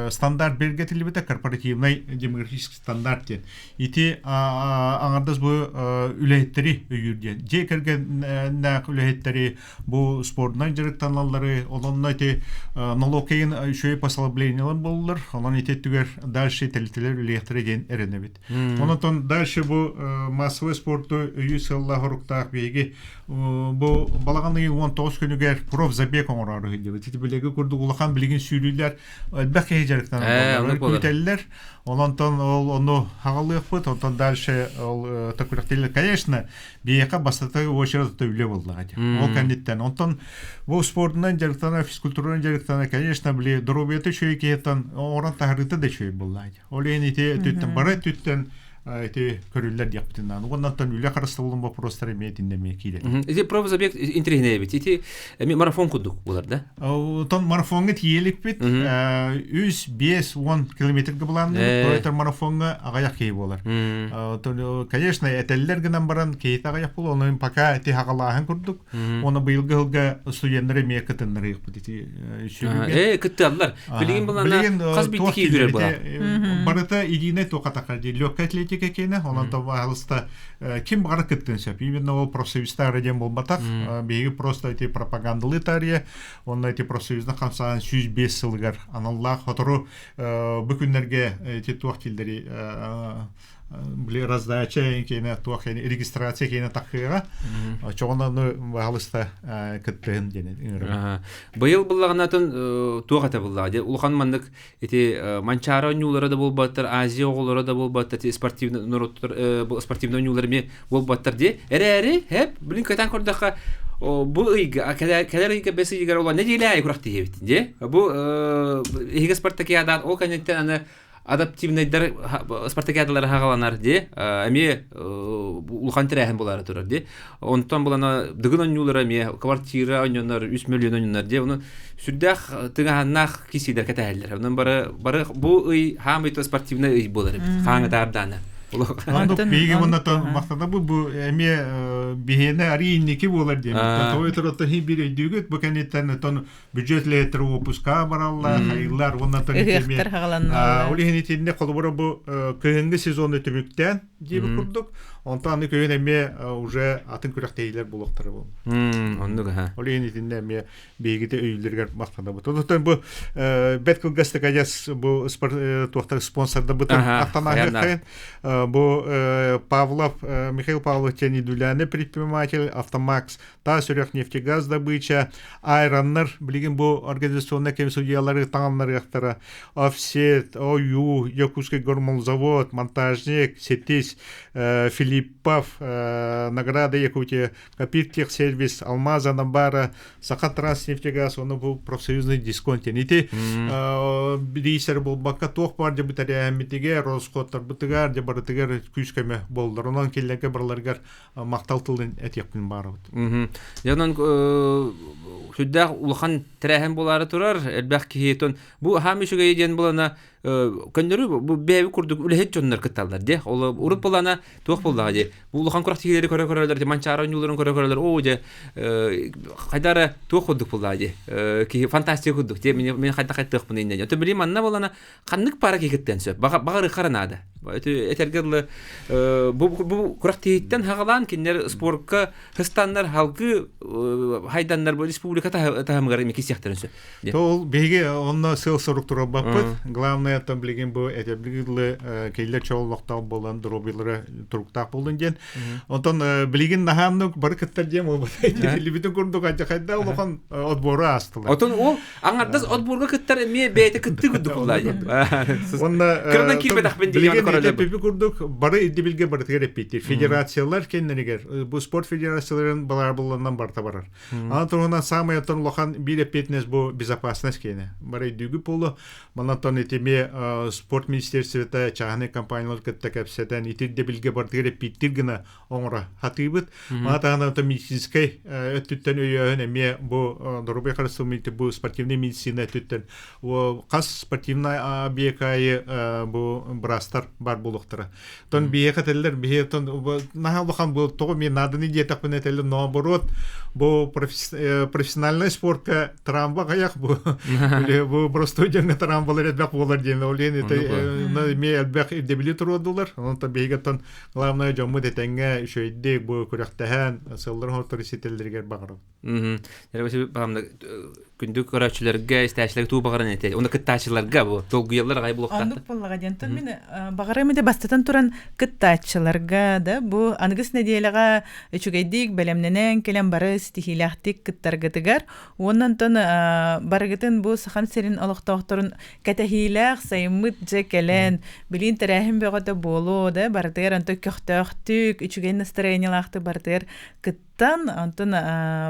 стандарт биргэтиллибитэ корпоративный демографический стандарт диэн. Ити аҥардас бу үлэһиттэри өйүүр диэн. Дьиэ кэргэннээх үлэһиттэри бу спордунан дьарыктаналлары, ононно ити налогкайын үчүгэй послаблениялар буоллар, онон ити өттүгэр дальше тэрилтэлэр үлэлиэхтэрэ диэн эрэнэбит. Онон дальше бу массовый спорту өйүү сыаллаах оруктаах биһиги бу балаҕан ыйын 19 күнүгэр профзабег оҥороору сылдьабыт. Ити билиги курдук улахан билигин сүүрүүлэр элбэх киһи дьарыктанар күүтэллэр. Онтон ол ону хаҕалыахпыт, онтон дальше ол күрэхтэһиилэр, конечно, биһиэхэ бастакы очередь үлэ буоллаҕа дии. Ол кэнниттэн. Онтон бу спордунан дьарыктанар, физкультуранан дьарыктанар, конечно, били доруобуйата үчүгэй киһиттэн оҥорон таһаарыыта да үчүгэй буоллаҕа дии. Ол иһин ити өттүттэн бары өттүттэн ити көрүллэр диэхпитин наада. Уоннантан үлэ харыстабылын боппуруостара эмиэ итиннэ эмиэ киирэр. Ити профзабег интэриэһинэй эбит. Ити эмиэ марафон курдук буолар да? Отон марафоҥҥа тиийэликпит. 3-5-10 километрга былаанныбыт. Тойтор марафоҥҥа аҕыйах киһи буолар. Конечно, этэллэр гынан баран киһитэ аҕыйах буолар. Онон пока ити хаҕалааһын курдук. Оны быйылгы сылга студенттар эмиэ кытыннарыахпыт ити сүүрүүгэ. Кытталлар. Билигин булана хас биирдии киһи көрөр буолар. Барыта единый туохатаха дии. Легкая атлетика. политика киэнэ, онон пожалуйста, ким баҕара кыттыан сөп. Именно ол профсоюзтаары диэн буолбатах. Биһиги просто эти пропагандалыы таарыйа, онно эти профсоюзна хамсаан 105 сылыгар аналлаах сотору бу күннэргэ эти туох дииллэри били раздача киэнэ туох регистрация киэнэ тахыаҕа чоҕонону баһалыста кыттыһын диэн ыҥырабын. Быйыл буллаҕына туох этэ буллаҕа дьэ улахан маннык ити Манчаары оонньуулара да буолбаттар, Азия оҕолоро да буолбаттар, ити спортивный норуоттар спортивный оонньуулар эмиэ буолбаттар дии. Эрээри, хэп, блин, кэтэн көрдөххө, бу ыйга, кэлэр ыйга бэс ыйыгар ол нэдиэлэ аайы күрэхтэһиэбит дии. Бу эһиги спартакиадаан ол кэнниттэн аны адаптивнайдар спартакиадалары хаҕаланар дии. Эмиэ улахан тэрээһин буолаары турар дии. Онтон булана дыгын оонньуулара эмиэ квартира оонньонор, 3 миллион оонньонор дии. Ону сүрдээх тыҥаһаннаах кисиилэр кэтэһэллэр. Онон бары бары бу ый хаамый спортивный ый буолар эбит. Хааҥы таардаана. Оннук биһиги уонна махтанабыт бу эмиэ биһиэнэ арый инники буолар диэн. Тоҕо өтөр хин биир өйдүүгүт бу кэнниттэн тон бюджет лейтер уоппуска бараллар, хайыллар уонна тон Ыһыахтар хаҕаланналлар. Ол иһин итиннэ холобура бу кыһыҥҥы сезону түмүктээн диэбит курдук. Онтон аны күһүн эмиэ уже атын күрэхтэһиилэр буолуохтара буолла. Оннук аха. Ол иһин итиннэ эмиэ биһигити өйүүллэригэр махтанабыт. Онтон бу бэт кылгастык адьас бу туохтар спонсордабытын ахтанааххайын. Бу Павлов Михаил Павлов диэн идүлээни предприниматель Автомакс Таас үрэх нефтегаз добыча айраннар билигин бу организационнай кэм судьялары таҥаннарыахтара Офсет, ОЮ, Якутский гормолзавод, монтажник, Сетис, Филиппов, Награда Якутия, Капиттехсервис, Алмаза Набара, Саха Транснефтегаз, оны бу профсоюзный дисконтен. Ити бириисэр буолбакка туох бар дебүтэрээһиммитигэр, расходтарбытыгар, дьэ барытыгар күүс көмө буоллар. Онон кинилэргэ барыларыгар махтал тылын этиэхпин баарабыт. Дьэ онон сүрдээх улахан тэрээһин буолаары турар, элбэх киһи бу хаам үчүгэйи диэн булана көннөрү бу бэйэбит курдук үлэһит дьоннор кытталлар дии. Ол урут булана туох буоллаҕа дии. Бу улахан күрэхтэһиилэри көрө көрөлөр дии, Манчаары оонньууларын көрө көрөлөр. Оо дьэ хайда эрэ туох курдук буоллаҕа дии. Киһи фантастика курдук дии. Мин хайдах хайдахпын иннэ. Ото билим манна булана ханнык пара киһи кыттыан сөп. Баҕар ыхара наада. Этэргэ дылы бу бу күрэхтэһииттэн хаҕалаан кинилэр спорка хыстаннар халгы хайданнар бу республика таһымыгар эмиэ кисиэхтэрин сөп. Ол биһиги онно сыал-сорук турарбаппыт. Главное там билигин бу этэрбигилы кейлер чооллохтоох буолан доруобуйлара туруктаах буолун диэн. Онтон билигин наһааннык бары кыттар диэн буолбут. курдук хайда улахан отбору аастылар. Отон ол аңардас отборга кыттар эмиэ бэйэтэ кыттыы курдук буолла. Онна кырынан киирбэтэхпин диэн билигин курдук бары ирдэбилгэ барытыгар эппиэттиир. Федерациялар кэннэригэр бу спорт федерацияларын балаабылларынан барыта барар. Аны туһунан саамай оттон улахан биир эппиэтинэс бу безопасность киэнэ. Бары өйдүүгү буолу. Манан итими спорт министерствота чааһынай компаниялар кытта кэпсэтэн ити ирдэбилгэ бардыгар эппиэттиир гына оҥоро хатыыбыт. Мана таһынан медицинскэй өттүттэн өйөөһүн эмиэ бу доруобуйа харыстабыл бу спортивный медицина өттүттэн хас спортивный объект аайы бу быраастар бар буолуохтара. Тон биһиэхэ этэллэр, биһи тон наһаа улахан бу тоҕо мен нааданы диэтэхпинэ этэллэр, наоборот, бу профессиональный спортка трамва хайах бу бу простой дьоҥҥо трамвалар элбэх буолар диэн ол иһин эмиэ элбэх ирдэбили туруордулар. Онон биһиги оттон главное дьоммут этэҥҥэ үчүгэйдик бу күрэхтэһэн сылларын хортору ситэллэригэр баҕарабыт. Күндү көрөөччүлэргэ, истээччилэргэ туу баҕаран этэ. Уонна кыттааччыларга бу долгуйаллар аҕай булуохтаахтар. Оннук буоллаҕа диэн. Тон мин баҕарым ити бастатан туран кыттааччыларга да бу аныгыс нэдиэлэҕэ үчүгэйдик бэлэмнэнэн кэлэн бары ситиһиилээхтик кыттаргытыгар уонна онтон барыгытын бу Сахам сирин олохтоохторун кэтэһиилээх сайыммыт дьэ кэлэн билиин тэрээһин бөҕөтө буолуо да барытыгар онтон көхтөөхтүк үчүгэй настроениелаахтык барытыгар кыттан онтон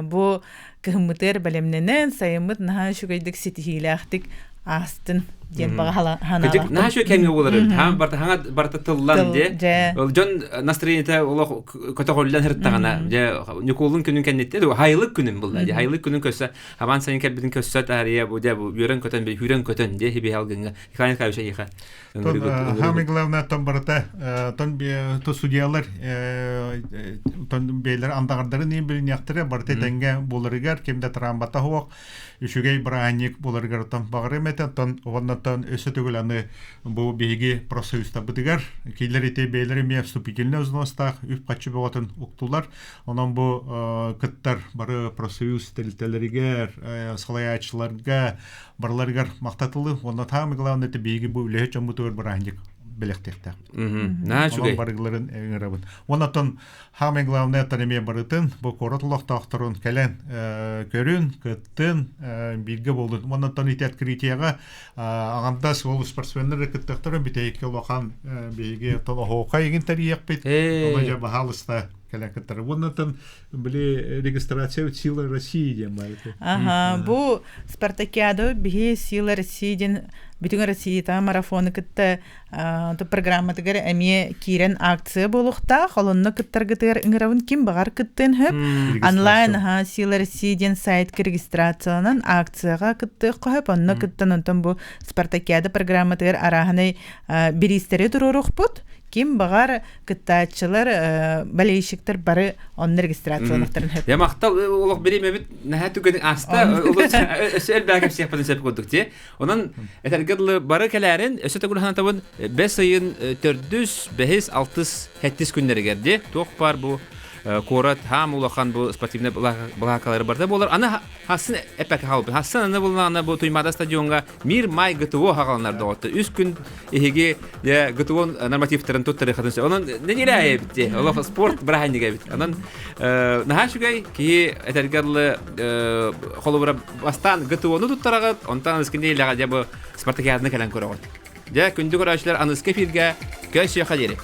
бу кыһыммытыгар бэлэмнэнэн сайыммыт наһаа үчүгэйдик ситиһиилээхтик аастын диэн баҕа санаалаахпын. Наһаа үчүгэй кэмҥэ буолар эбит. Хаан барта хаҥа барта тыллан дьэ. Ол дьон настроениета олох көтөҕүллэн сырыттаҕына дьэ Ньукуулун күнүн кэнниттэн хайылык күнүн булла дьэ хайылык күнүн көрсө Абан сайын кэлбитин көрсө таарыйа бу дьэ бу үөрэн көтөн хүрэн көтөн дьэ хибиһал гыҥҥа Михаил Николаевич эйиэхэ Самое главное тон барыта тон то судьялар тон бэйлэр андаҕардарын иин билиниэхтэрэ барыта тэҥҥэ буоларыгар ким да трамбата суох үчүгэй бырааһынньык буоларыгар тон баҕарым этэ тон уонна Оннуттан өссө төгүл аны бу биһиги профсоюзтарбытыгар киллэр ити бэйэлэрэ эмиэ вступительный взностаах үп-харчы бөҕөтүн уктулар. Онон бу кыттар бары профсоюз тэрилтэлэригэр, салайааччыларга барыларыгар махтатылы. Уонна самое главное это биһиги бу үлэһит дьоммутугар бырааһынньык бэлэхтиэхтээх. Наһаа үчүгэй. Барыгыларын ыҥырабын. Уонна Самое главное оттон эмиэ барытын бу куорат олохтоохторун кэлэн көрүн, кыттын, бииргэ буолун. Уонна оттон ити открытиеҕа аҕамдас ол спортсменнар кыттыахтарын бүтэйиккэ улахан биһиги оттон оһуохай игин тэрийиэхпит. Ону дьэ баһаалыста кэлэн кыттар. Уонна оттон били регистрация Сила России диэн баар этэ. Аха, бу Спартакиада биһи Сила России диэн бүтүн Россията марафону кытта программатыгар эмиэ киирэн акция буолуохтаах. Олонно кыттаргытыгар ыҥырабын ким баҕар кыттыан сөп. Онлайн аха Сила России диэн сайтка регистрацияланан акцияҕа кыттыахха сөп. Онно кыттан онтон бу Спартакиада программатыгар арааһынай бириистэри туруоруохпут. Ким баҕар кыттааччылар, болельщиктар бары онно регистрацияланыахтарын сөп. Я махтал олох бириэмэбит наһаа түгэн аста өссө элбэҕи кэпсиэхпитин сөп курдук дии. Онон этэргэ дылы бары кэлээрин өссө төгүл санатабын бэс ыйын төрдүс, бэһис, алтыс, сэттис күннэригэр дии туох баар бу куорат хаам улахан бу спортивный балаакалары барда буолар. Аны хассын эппэкэ хаалбын. Хассын аны буллаҕына бу Туймаада стадионга Мир Май ГТО хаҕаланар доҕотто. Үс күн иһиги ГТО нормативтарын туттарыахатын сөп. Онон нэдиэлэ эбит дии. Олох спорт бырааһынньыга эбит. Онон наһаа үчүгэй киһи этэргэ дылы холобура бастаан ГТО-ну туттараҕыт, онтон аныскы нэдиэлэҕэ дьэ бу спартакиаданы кэлэн көрөҕүт. Дьэ, күндү көрөөччүлэр, аныскы эфиргэ көрсүөххэ диэри.